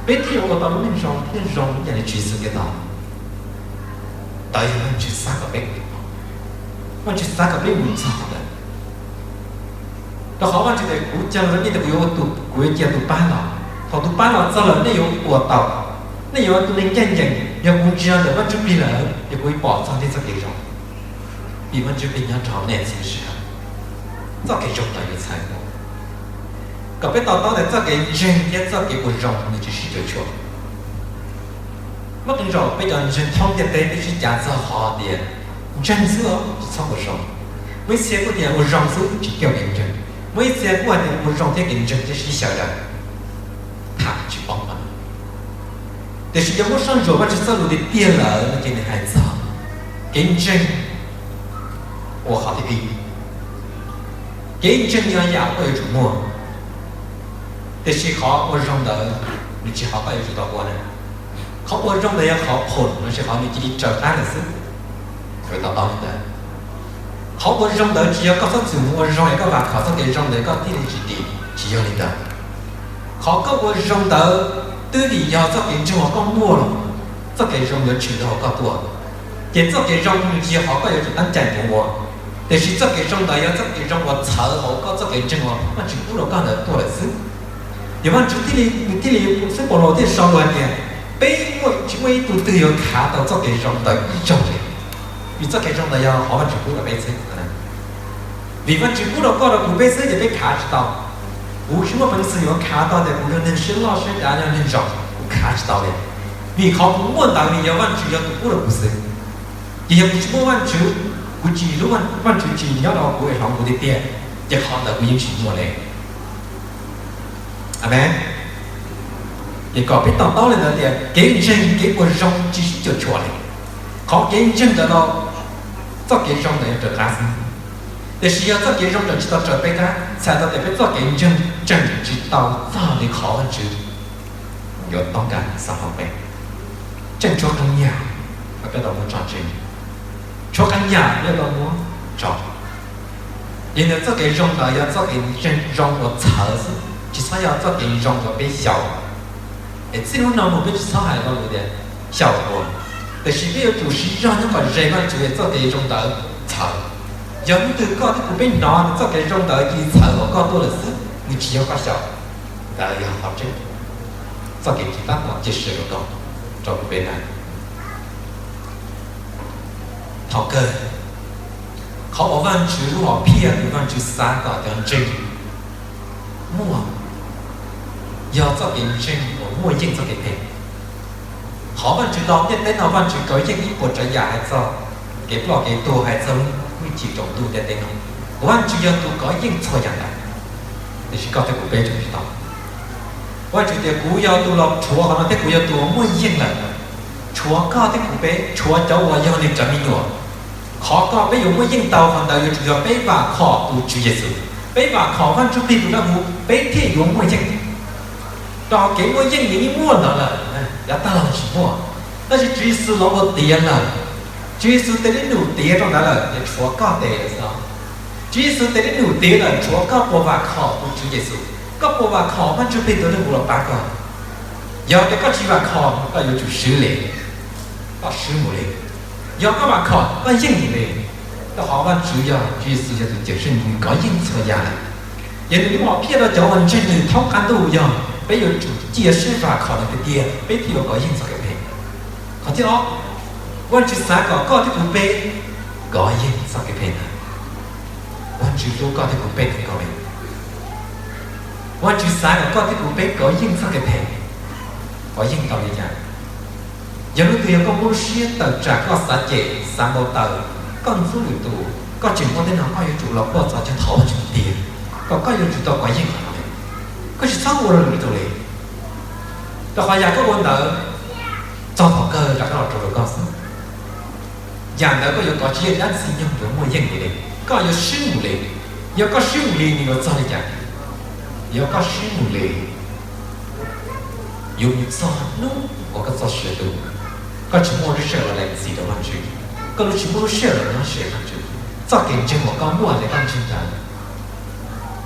peb thiaj yuav ua tau lub neej zoo thiab zoo ib yam li Tswv Yexus thiaj tau. Ntawd yog Vajtswv xav kom peb, Vajtswv xav kom peb mus txog ntawd. Rau qhov Vajtswv tias kuv caw nej tias kuv yuav ua tus, kuv yuav cia tus pab los. Thaum tus pab los txog lawm nej yuav ua tau, nej yuav ua tus neeg ncaj ncees. Yog kuv ntsia ntawm Vajtswv plig lawm, yog kuv pom txog nej txoj kev zoo, vim Vajtswv plig nyob rau hauv nej txhua sij hawm. Txoj kev zoo ntawd yuav txhais kom peb to taub tias txoj kev ntseeg thiab txoj kev ua zoo nws tsis sib cuam tshuam. Muaj qee zaum peb cov ntseeg thoob ntiaj teb peb sib cav txog qhov tias ntseeg xwb tsis txhob ua zoo. Muaj ib txhia kuj tias ua zoo xwb tsis coj kev ntseeg. Muaj ib txhia kuj hais tias ua zoo thiab kev ntseeg thiaj sib xyaw daws, tham tsis paub qhov. Tiam sis yog muab soj ntsuam Vajtswv txoj lus tiag tiag lawm no ces nws hais txog kev ntseeg ua qhov thib ib. Kev ntseeg yog yam koj yuav tsum muaj, tiam sis qhov ua zoo ntawd nws tsis qhov koj yuav tsum tau ua na. Qhov ua zoo ntawd yog qhov phoom lossis qhov nws cia li raws qab ntawd xwb. Kawm to taub li ntawd. Qhov ua zoo ntawd tsis yog koj txhob txwm mus ua zoo es koj vam khom txoj kev zoo ntawd koj thiaj li tsis dim, tsis yog li ntawd. Qhov koj ua zoo ntawd twb vim yog txoj kev ntseeg uas koj muaj los, txoj kev zoo yuav tshwm rau hauv koj tuaj. Ces txoj kev zoo nws tsis yog qhov koj yuav tsum tab cai mus ua, tiam sis txoj kev zoo ntawd yog txoj kev zoo uas txhawv hauv koj txoj kev ntseeg uas Vajtswv pub rau koj ntawd tuaj lawm xwb. Ces Vajtswv thiaj li, nws thiaj li, xib Paulus thiaj sau lus hais tias peb muaj, tsis muaj ib tug twg yuav khav tau txoj kev zoo ntawd ib zaug li, vim txoj kev zoo ntawd yog qhov Vajtswv pub rau peb xwb. Vim Vajtswv pub rau koj rau kuv peb xwb ces peb khav tsis tau. Kuv tsis muaj peev xwm yuav khav tau tias kuv yog neeg siab loj siab dav, yog neeg zoo, kuv khav tsis tau li. Vim qhov kuv muaj ntawd nws yog Vajtswv yog tus pub rau kuv xwb. Ces yog kuv tsis muaj Vajtswv, kuv tsis, lub Vajtswv tsis nyob rau kuv es hloov kuv tiag tiag, ces qhov ntawd kuv yeej tsis muaj li. Amees. Ces kom peb to taub li ntawd tias kev ntseeg kev ua zoo tsis sib cuam tshuam li. Qhov kev ntseeg ntawd los txoj kev zoo ntawd yuav raws qab xwb. Tiam sis yog txoj kev zoo ntawd tsis tau raws peb qab, txhais tau tias peb txoj kev ntseeg tseem tsis tau txog li qhov Vajtswv yuav toob kas xav hauv peb. Tseem tshuav qee yam uas peb tau muaj tso tseg, tshuav qee yam peb tau muab tso. Yog li ntawd txoj kev zoo ntawd yog txoj kev ntseeg zoo uas txhawv xwb, tsis txhob yog txoj kev zoo uas peb xyaum. Es txij hnub no mus peb tsis txhob hais lo lus tias xyaum ua, tiam sis peb yuav tsum siv zog nyob kom ze Vajtswv txoj kev zoo ntawd txhawv. Yog hnub twg koj thiab kuv peb hnov txoj kev zoo ntawd cia li txhawv hauv koj tuaj lawm xwb, nws tsis yog koj xyaum. Ntawd yog qhov tseeb, txoj kev tsis tab tom cia siab rau koj, rau kuv peb na. Thaum kawg, qhov uas Vajtswv lub hom phiaj uas Vajtswv xav kom cov ntseeg muaj yog txoj kev ntseeg uas muaj yeej txoj kev phem. Qhov Vajtswv los ntiaj teb no, Vajtswv kov yeej ib puas tsav yam hais txog kev ploj kev tuag, hais txog lub hwj chim tsaus ntuj ntiaj teb no. Vajtswv yog tus kov yeej txhua yam ntawd, tiam sis koj thiab kuv peb tseem tsis tau. Vajtswv tias kuv yog tus los rhuav qhov no thiab kuv yog tus uas muaj yeej lawm. Tshuav koj thiab kuv peb, tshuav cov uas yog nws cov me nyuam. Qhov koj peb yuav muaj yeej tau qhov ntawd yuav tsum yog peb vam khom tus Tswv Yexus, peb vam khom Vajtswv Txojlus tus dawb huv peb thiaj yuav muaj yeej. Rau qhov kev muaj yeej nws yeej muaj ntawd lawm, yav tag los tsis muaj, tab sis Tswv Yexus los ua tiav lawm. Tswv Yexus tes lib num tiav rau ntawd lawm, ces tshuav koj tes lawm xwb. Tswv Yexus tes lib num tiav lawm, tshuav koj puas vam khom tus Tswv Yexus, koj puas vam khom Vajtswv Txojlus tus dawb huv los pab koj. Yog tias koj tsis vam khom, koj yuav tsum swb li, koj swb mus li. Yog koj vam khom, koj yeej mus li. Rau qhov Vajtswv yog, Tswv Yexus yog tus cawm seej, nws kov yeej txhua yam lawm. Ces nws lub hom phiaj rau cov uas ntseeg nws thoob qab ntuj yog peb yuav tsum cia siab vam khom nws tiag tiag, peb thiaj yuav kov yeej txoj kev phem. Qhov thib ob, Vajtswv xav kom koj thiab kuv peb kov yeej txoj kev phem ntawd. Vajtswv hlub koj thiab kuv peb kawg nkaus li. Vajtswv xav kom koj thiab kuv peb kov yeej txoj kev phem. Kov yeej tau li cas? Yog leej twg yog koj muaj lub siab tawm tsam koj xav cem xav npau taws, koj ntxub lwm tus, koj tseem muaj tej no, koj yuav tsum los quaj txog cov thov Vajtswv tiag, kom koj yuav tsum tau kov yeej qhov no li. Koj tsis txhob ua rau lwm tus li, rau qhov yam koj ua ntawd txog thaum kawg rov qab los rau rau koj xwb. Yam ntawd koj yuav kov tsis yeej, dab Ntxwg Nyoog yuav muaj yeej mus li, koj yuav swb mus li. Yog koj swb mus li nws yuav txog li cas? Yog koj swb mus li, yuav mus txog hnub uas koj txoj sia tu, koj tsis muaj lub sij hawm los lees txim rau Vajtswv, koj tsis muaj lub sij hawm los nyob ze Vajtswv. Txoj kev ntseeg uas koj muaj hais tias koj ntseeg ntawd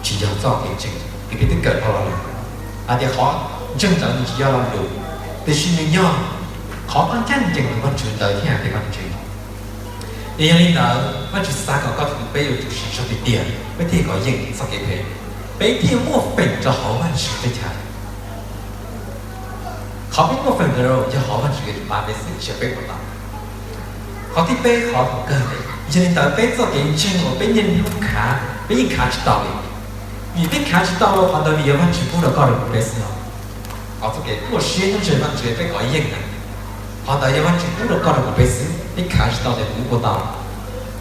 tsis yog txoj kev ntseeg, vim peb twb kawm dhau los lawm hais tias qhov ntseeg ntawd nws tsis yog lo lus, tiam sis nws yog qhov koj ncaj ncees rau Vajtswv ntawd thiaj hais tias koj ntseeg. Es yog li ntawd, Vajtswv xav kom koj thiab kuv peb yuav tsum siv zog tiag tiag, peb thiaj kov yeej txoj kev phem, peb thiaj muaj feem rau hauv Vajtswv teb chaws. Qhov peb muaj feem ntawd yog qhov Vajtswv yuav tsum pab peb xwb, tsis yog peb ua tau. Qhov thib peb, qhov thaum kawg, yog li ntawd peb txoj kev ntseeg uas peb niaj hnub khav, peb yeej khav tsis tau li. Vim peb khav tsis tau, qhov ntawd nws yog Vajtswv pub rau koj rau kuv peb xwb os. Qhov txoj kev tuaj siab nyob ze Vajtswv peb kov yeej na, qhov ntawd yog Vajtswv pub rau koj rau kuv peb xwb, peb khav tsis tau ces kuv ua tau.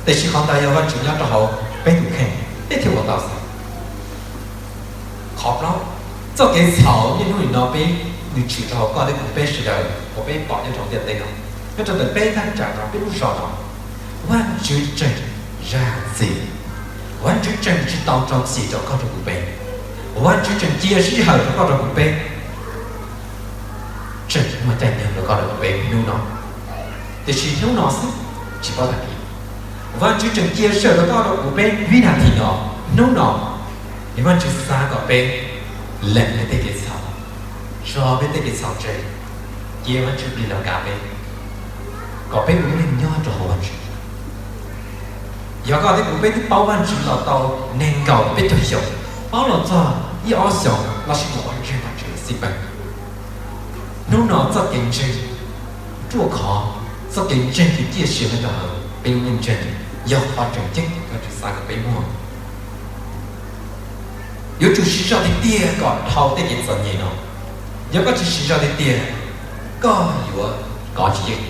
Tiam sis qhov ntawd yog Vajtswv nyob rau hauv peb tus kheej, peb thiaj ua tau xwb. Qhov plaub, txoj kev txhaum niaj hnub nim no peb, nws tshwm rau hauv koj thiab kuv peb sawv daws uas peb pom nyob rau ntiaj teb no, nyob rau ntawm peb thaj tsam no, peb lub zos no. Vajtswv tseem zam txim, Vajtswv tseem tsis tau rau txim rau koj rau kuv peb, Vajtswv tseem cia sij hawm rau koj rau kuv peb, tseem muaj caij nyoog rau koj rau kuv peb hnub no. Tiam sis hnub no xwb, tsis paub tag kis. Vajtswv tseem cia sij hawm rau koj rau kuv peb vib nas this no, hnub no, es Vajtswv xav kom peb lees peb tej kev txhaum, tso peb tej kev txhaum tseg, cia Vajtswv plig los kav peb, kom peb ua lub neej nyob rau hauv Vajtswv. Yog koj thiab kuv peb twb paub Vajtswv los tau nees nkaum peb caug xyoo, paub los txog ib ob xyoos los sis mus ua ntseeg Vajtswv xij peem. Hnub no txoj kev ntseeg ruaj khov, txoj kev ntseeg tiag tiag siab nyob rau hauv peb lub neej ntseeg, yog qhov tseem ceeb Vajtswv xav kom peb muaj. Yuav tsum siv zog tiag tiag kom dhau tej kev txom nyem no. Yog koj tsis siv zog tiag tiag, koj yuav kov tsis yeej.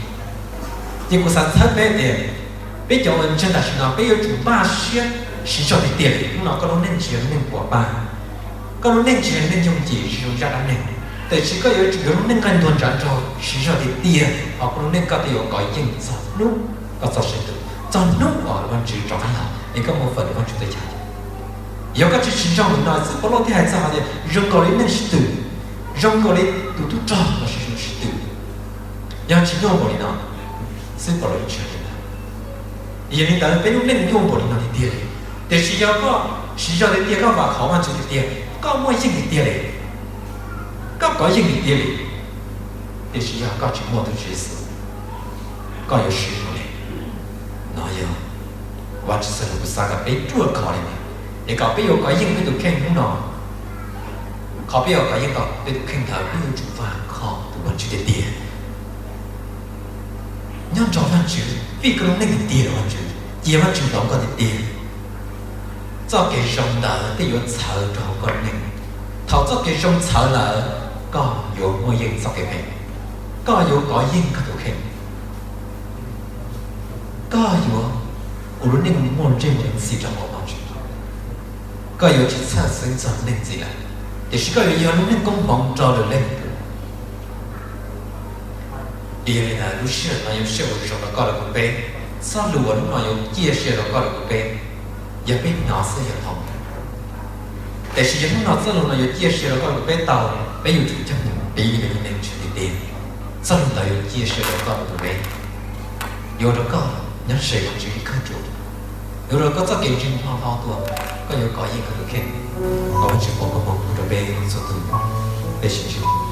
Ces kuv xav txhawb peb tias, peb cov uas ntseeg tam sim no peb yuav tsum npaj siab siv zog tiag tiag li. Hnub no koj lub neej tsis yog lub neej puas paj, koj lub neej tsis yog lub neej yooj yim, tsis zoo zaj dab neeg, tiam sis koj yuav tsum yog lub neej nqaij ntuag ntshav nraug, siv zog tiag tiag, hos koj lub neej koj thiaj yuav kov yeej txog hnub koj txoj sia tu, txog hnub uas Vajtswv rov qab los es koj muaj feem rau Vajtswv teb chaws. Yog koj tsis siv zog li no, xib Paulus thiaj hais txog hais tias zoo nkaus li neeg sib tw, zoo nkaus li tus tub rog los sis zoo sib tw. Yog tsis nyuaj npaum li no, xib Paulus tsis hais li ntawd. Yog li ntawd peb lub neej nyuaj npaum li no tiag tiag li, tiam sis yog koj siv zog tiag tiag, koj vam khom Vajtswv tiag tiag, koj muaj yeej tiag tiag li, koj kov yeej tiag tiag li, tiam sis yog koj tsis muaj tus Tswv Yexus, koj yuav swb mus li. No yog Vajtswv txoj lus kuv xav kom peb ruaj khov li ntawd, es kom peb yuav kov yeej peb tus kheej hnub no. Qhov peb yuav kov yeej tau peb tus kheej ntawd, peb yuav tsum vam khom tus Vajtswv tiag tiag. Nyob nrog Vajtswv, vim koj lub neej tiag tiag rau Vajtswv, cia Vajtswv hlawv koj tiag tiag. Txoj kev zoo ntawd thiaj yuav txhawv rau hauv koj lub neej. Thaum txoj kev zoo txhawv lawm, koj yuav muaj yeej txoj kev phem, koj yuav kov yeej koj tus kheej, koj yuav ua lub neej muaj ntsej muag ntxim rau hauv Vajtswv. Koj yuav tsis txhawj xeeb txog neeg ntxiv lawm, tiam sis koj yuav yog lub neej koob hmoov rau lwm leej. Yog li ntawd lub sij hawm no yog sij hawm uas zoo rau koj los kuv peb. Txoj lus uas hnub no yuav ciaj sia rau koj los kuv peb, yog peb hnov xwb yog dhau. Tiam sis yog hnub no txoj lus no yuav ciaj sia rau koj los kuv peb tau, peb yuav tsum coj mus piv rau lub neej tiag tiag. Txoj lus ntawd yuav ciaj sia rau koj los kuv peb, yuav ua rau koj nyob ze Vajtswv ib khawb rum, yuav ua rau koj txoj kev ntseeg hlob hlob tuaj, koj yuav kov yeej koj tus kheej. Thov Vajtswv foom koob hmoov rau peb txhua tus. Peb sim ntsib.